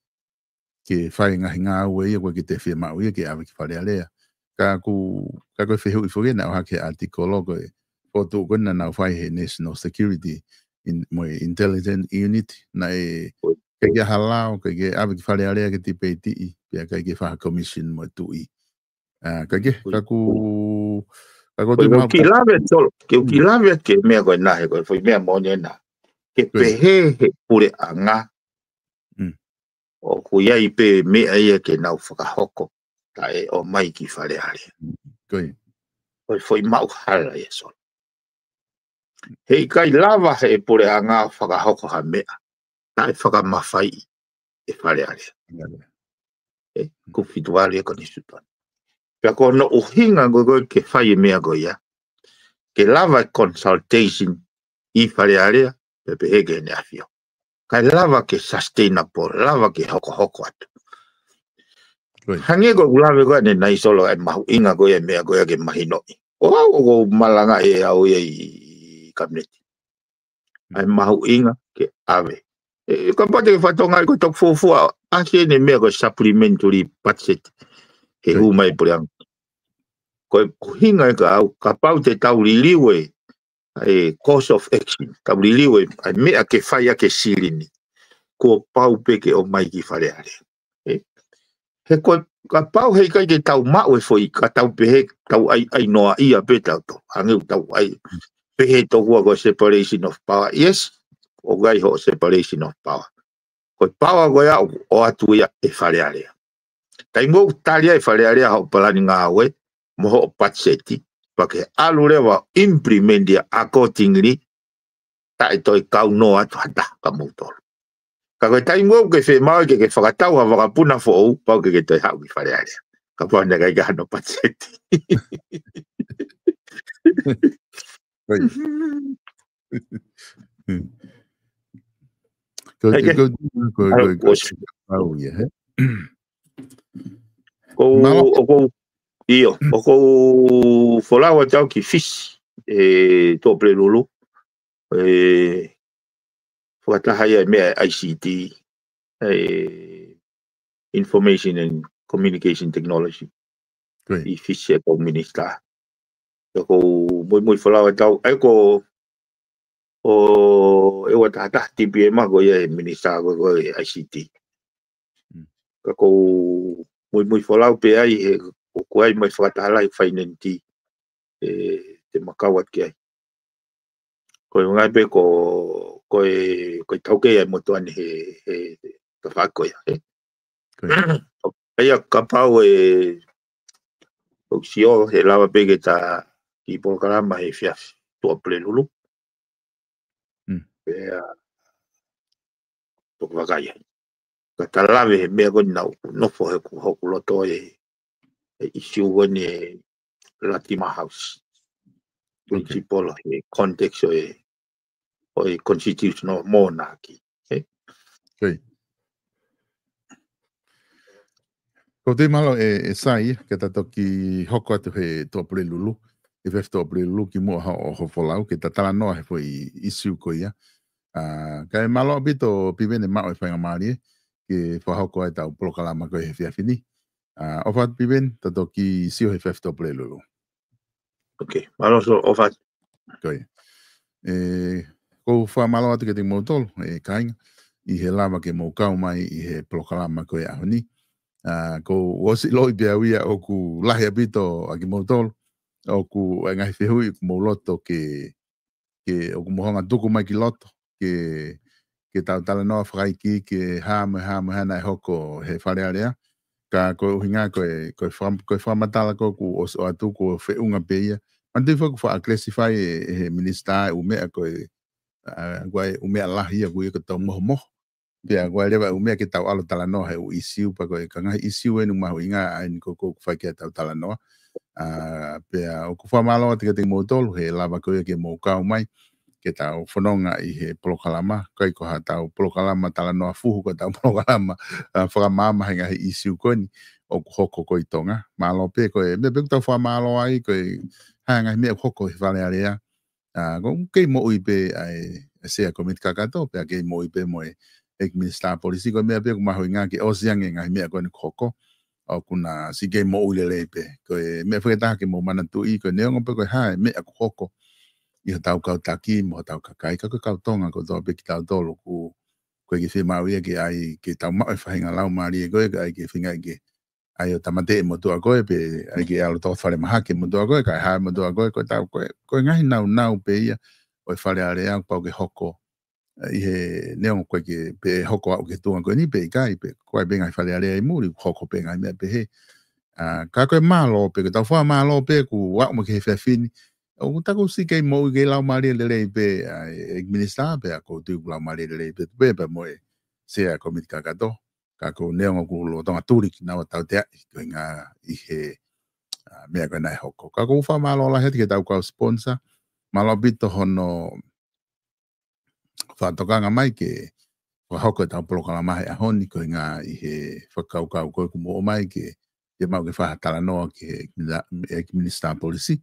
ke fai ngaahi ngāue ia ko ē ke te fiemaʻu ia ke ʻave ki Fale Alea. Ka ʻoku, ka ko e fehuʻi foki naʻe ʻohake he ʻatikolo ko e fokotuʻu ko ē naʻa nau fai he national security in, mo e intelligence unit naʻe, ʻikai ke ʻi ai ha lao, ʻikai ke ʻave ki Fale Alea ke tipeitiʻi, pea ʻikai ke fai ha commission mo e tuʻi. ʻA, ka ke, ka ʻoku, ka ʻoku ou tui mahalo ki lave, solo, ke u ki lave ke meʻa ko ena he ko e foʻi meʻa moʻoni ena. Ke pehē he puleʻanga. Mm. ʻOku ʻi ai pē meʻa ia ke nau fakahoko, taʻe ʻomai ki Fale Alea. Ko ia. Ko e foʻi maʻuhala ia, solo. He ʻikai lava he puleʻanga fakahoko ha meʻa, taʻe fakamafaiʻi ʻe Fale Alea. Fale Alea. ʻE, kuo fitu valu e konisitūtone. Pea ko hono ʻuhinga ko ē ke fai e meʻa ko ia. Ke lava e consultation ʻi Fale Alea, pea pehē ki Heʻene ʻAfio. Kae lava ke sustainable, lava ke hokohoko atu. Ko ia. Hangē ko ʻeku lave ko ē ʻanenai, solo, ʻa e mahuʻinga ko ia e meʻa ko ia ke mahinoʻi. ʻO au ʻoku ou malangaʻi ʻe au ia ʻi Kapineti. ʻA e mahuʻinga ke ʻave. ʻE, ʻe kapau te ke fakatokangaʻi ko e toki fuofua, ʻasi eni e meʻa ko e supplementary budget. He hū mai e puleʻanga. Ko e ʻuhinga ē ka au, kapau te tau liliu e, ʻa e course of action. Tau liliu e, ʻa e meʻa ke fai ʻaki e silini. Kuo pau pē ke ʻomai ki Fale Alea. ʻE, he ko e, kapau he ʻikai ke tau maʻu e foʻi, ka tau pehē, tau ʻai, ʻai noa ia pē tautolu. Hangē ʻoku tau ʻai, pehē tokua ko e separation of power. Yes, ʻoku ʻi ai hoʻo separation of power. Ko e power ko ia ʻoku ʻoatu ia ʻe Fale Alea. Taimi ʻoku tali ai ʻe Fale Alea hoʻo palani ngāue, mo hoʻo patiseti, pea ke ʻalu leva ʻo implement ia accordingly, taʻe toe kau noa atu ha taha kia moutolu. Ka ko e taimi ʻoku ke fiemaʻu ke ke fakatau ha vakapuna foʻou, pau ke ke toe haʻu ki Fale Alea. Kapau naʻe ʻikai ke ʻi ai hano patiseti. Right. Ko, ko, ko, ko, ko, ʻoku ou, ʻoku ou folau atu au ki Fisi, ʻe Tuʻapulelulu, ʻe fakataha ia ʻa e meʻa ʻa e I C T, ʻa e Information and Communication Technology, ʻi Fisi ʻa e kau minisitā. Ka ʻoku ou muimui folau atu au, ʻa ia ko, ʻoku ʻi ai ʻa e taha taha T P M ko ia ʻa e minisitā ko, ko e I C T. Ka ʻoku ou muimui folau pē ai he ʻoku ʻi ai mo e fakataha lahi ʻa e finance ʻe te makau atu ki ai. Ko e ngaahi pē ko, ko e, ko e taukei ʻa e motuʻa ni he, he, he tafaʻaki ko ia, ē. ʻA ia kapau ʻe, ʻoku sio he lava pē ke ta ki polokalama he efiafi Tuʻapulelulu. Pea toki vakai ai. Ka ta lave he meʻa ko eni naʻa ku nofo he ʻoku hoku loto ʻe, ʻe ʻisiū ko eni ʻe Latima House. Principle he context ʻo e, ʻo e constitutional monarchy. Ē? Ko te mālō ʻe, ʻe Sai, ke ta toki hoko atu he Tuʻapulelulu, he efiafi Tuʻapulelulu kimuʻa hoʻo, hoʻo folau, ke ta talanoa he foʻi ʻisiū ko ia. ʻA, kae mālō ʻaupito Piveni maʻu e faingamālie ke fakahoko ai ʻetau polokalama ko e he efiafi ni. ʻA, ʻofa atu Piveni, ta toki sio he efiafi Tuʻapulelulu. Ok, mālō ʻofa atu. Ko ia. ʻE, ʻoku ou fakamālō atu kiate kimoutolu, ʻe kāinga, ʻi he lava ke mou kau mai ʻi he polokalama ko e ʻaho ni. ʻA, ʻoku ou ʻosi ʻiloʻi pē au ia ʻoku lahi ʻaupito ʻa kimoutolu, ʻoku ʻi ai e ngaahi fehuʻi ʻoku mou loto ke, ke ʻoku mou hanga ʻo tuku mai ki loto, ke, ke tau talanoa fakaikiiki he hā mo e hā mo e hā naʻe hoko he Fale Alea. Ka ko e ʻuhinga ko e, ko e faka-, ko e fakamatala ko ē kuo ʻosi ʻoatu kuo feʻunga pē ia. Manatuʻi foki ʻoku faʻa classify ʻe, ʻe he minisitā e ʻū meʻa ko e, ʻa, ko e ʻū meʻa lahi ia ʻoku ʻikai ke tau mohomoho. Pea ko e leva e ʻū meʻa ke tau ʻalu ʻo talanoa he ʻū ʻisiū pea ko e ka ngaahi ʻisiū eni ʻoku mahuʻinga ai eni ko, ko ʻoku fai ke tau talanoa. ʻA, pea ʻoku ou fakamālō atu kiate kimoutolu he lava ko ia ke mou kau mai ke tau fononga ʻi he polokalama, ʻikai ko haʻatau polokalama talanoa fuhu, ko ʻetau polokalama, ʻa, fakamaama he ngaahi ʻisiū ko eni ʻoku hoko ko ē ʻi Tonga. Mālō pē ko e meʻa pē ʻoku tau fakamālō ai, ko e hā e ngaahi meʻa ʻoku hoko he Fale Alea. ʻA, ʻoku kei moʻui pē ʻa e, ʻa e Sea Komiti Kakato, pea kei moʻui pē mo e ʻEiki Minisitā Polisi, ko e meʻa pē ʻoku mahuʻinga ke ʻosi ange e ngaahi meʻa ko eni ʻoku hoko, ʻoku na siʻi kei moʻui lelei pē. Ko e meʻa fakataha ke mou manatuʻi, ko e neongo pē ko e hā e meʻa ʻoku hoko ʻi hotau kau taki mo hotau kakai, ka ko e kau Tonga kotoa pē kitautolu ʻoku, ʻoku ʻikai ke fiemaʻu ia ke ʻai ke tau maʻu e faʻahinga laumālie ko ē, ke ʻai ke feinga ke ʻai ʻo tāmateʻi e motuʻa ko ē, pe ʻai ke ʻalu ʻo tō falemahaki e motuʻa ko ē, kae hā e motuʻa ko ē, ko ʻetau, ko e, ko e ngaahi naunau pē ia ʻo e Fale Alea kuo pau ke hoko, ʻi he neongo ko ē ke, pe hoko ʻaʻu ki he tuʻunga ko eni pe ʻikai, pe ko e pē ngaahi Fale Alea ʻi muli, hoko pē ngaahi meʻa pehē. ʻA, ka ko e mālō pē, ko ʻetau fakamālō pē kuo aʻu mai ki he efiafi ni, ʻoku taku siʻi kei moʻui kei laumālie lelei pē, ʻa e, ʻEiki Minisitā pea ʻoku ou tui ʻoku laumālie lelei pē, pē pea mo e Sea Komiti Kakato. Ka ʻoku ou neongo ʻoku lolotonga tuli kinaua tauteaʻi ko e ngaahi ʻi he, ʻa, meʻa ko ē naʻe hoko. Ka ʻoku ou fakamālō lahi atu ki heʻetau kau sponsor, mālō ʻaupito hono fakatokanga mai ke fakahoko ʻetau polokalama he ʻaho ni ko e ngaahi ʻi he fakakaukau ko ē kuo mou ʻomai ke, ke mau ke fakatalanoa ki he ʻEiki Minisitā Polisi.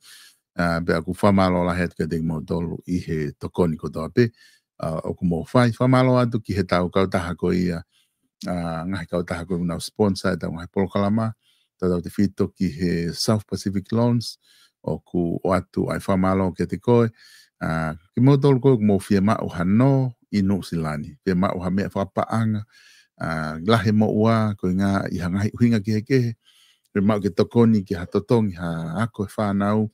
ʻA, pea ʻoku ou fakamālō lahi atu kiate kimoutolu ʻi he tokoni kotoa pē, ʻa, ʻoku mou fai. Fakamālō atu ki heʻetau kautaha ko ia, ʻa, ngaahi kautaha ko ē ʻoku nau sponsor ʻetau ngaahi polokalama, tautautefito ki he South Pacific Loans, ʻoku ʻoatu ai fakamālō kiate koe, ʻa, kimoutolu ko ē ʻoku mou fiemaʻu ha nō ʻi Nuʻusila ni, fiemaʻu ha meʻa fakapaʻanga, ʻa, lahi e moʻua, ko e ngaahi ʻi ha ngaahi ʻuhinga kehekehe, fiemaʻu ke tokoni ki ha totongi ha ako e fānau,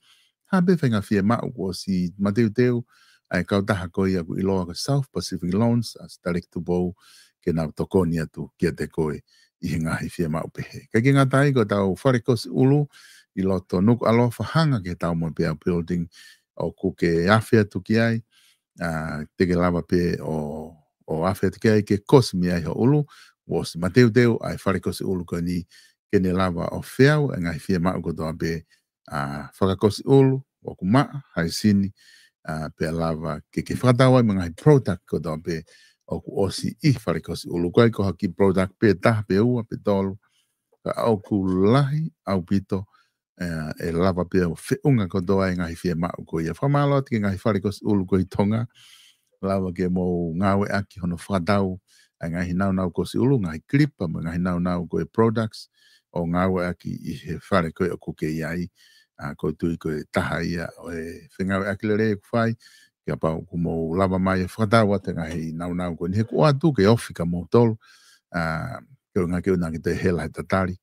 ha pē faʻahinga fiemaʻu kuo ʻosi mateuteu ʻa e kautaha ko ia ʻoku ʻiloa ko e South Pacific Loans, ʻa Sitaleki Tupou, ke nau tokoni atu kiate koe ʻi he ngaahi fiemaʻu pehē. Kae ʻikai ke ngata ai ko ʻetau fale kosi ʻulu ʻi loto Nukuʻalofa hanga ki he Taumoepeau Building ʻoku ke afe atu ki ai, ʻa, te ke lava pē ʻo, ʻo afe atu ki ai ke kosi mei ai ho ʻulu, kuo ʻosi mateuteu ʻa e fale kosi ʻulu ko eni ke ne lava ʻo feau e ngaahi fiemaʻu kotoa pē, ʻa, fakakosi ʻulu, ʻoku maʻa, haisini, ʻa, pea lava ke, ke fakatau ai mo e ngaahi product kotoa pē ʻoku ʻosi ʻi he fale kosi ʻulu. Ko e ʻai ko ha kiʻi product pē taha pe ua pe tolu, ka ʻoku lahi ʻaupito, ʻe, ʻe lava pē ʻo feʻunga kotoa e ngaahi fiemaʻu ko ia. Fakamālō atu ki he ngaahi fale kosi ʻulu ko ē ʻi Tonga, lava ke mou ngāueʻaki hono fakatau ʻa e ngaahi naunau kosi ʻulu, ngaahi kilipa mo e ngaahi naunau ko e products ʻo ngāueʻaki ʻi he fale ko ē ʻoku ke ʻi ai. ʻA, ʻoku ou tui ko e taha ia ʻo e fengāueʻaki lelei ʻoku fai, kapau ʻoku mou lava mai ʻo fakatau atu e ngaahi naunau ko eni, he ʻoku ʻoatu ke ofi kia moutolu, ʻa, ke ʻoua naʻa ke ʻuhinga ke toe hela he tatali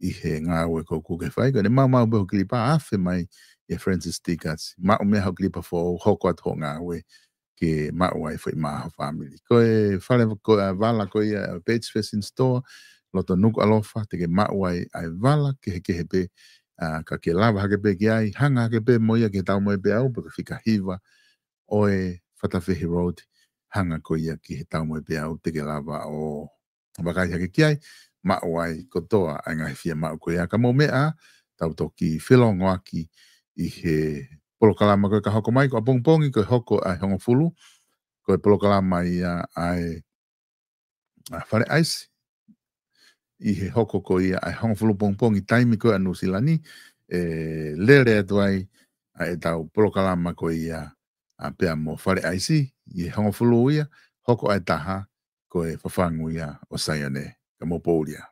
ʻi he ngāue ko ē ʻoku ke fai. Ko ʻene maumau pē hoʻo kilipa, afe mai ʻia Francis Stickers, maʻu mei ai hoʻo kilipa foʻou, hoko atu hoʻo ngāue ke maʻu ai e foʻi mā ho fāmili. Ko e fale, ko e vala ko ia ʻa Bates Fashion Store, loto Nukuʻalofa, te ke maʻu ai ʻa e vala kehekehe pē, ʻa, ka ke lava hake pē ki ai, hanga hake pē mo ia ki he Taumoepeau, pe ko e fika hiva ʻo e Fatafehi Road, hanga ko ia ki he Taumoepeau, te ke lava ʻo vakai hake ki ai, maʻu ai kotoa ʻa e ngaahi fiemaʻu ko ia. Ka mou meʻa, tau toki felōngoaki ʻi he polokalama ko ē ka hoko mai, ko ʻapongipongi ko e hoko ʻa e hongofulu, ko e polokalama ia ʻa e, ʻa, Fale ʻAisi, ʻi he hoko ko ia ʻa e hongofulu pongipongi taimi ko ē ʻa Nuʻusila ni, ʻe lele atu ai ʻa ʻetau polokalama ko ia, ʻa, pea mo Fale ʻAisi, ʻi he hongofulu ia, hoko ʻa e taha, ko e Fafangu ia ʻo Saione. Ka mou pōlia.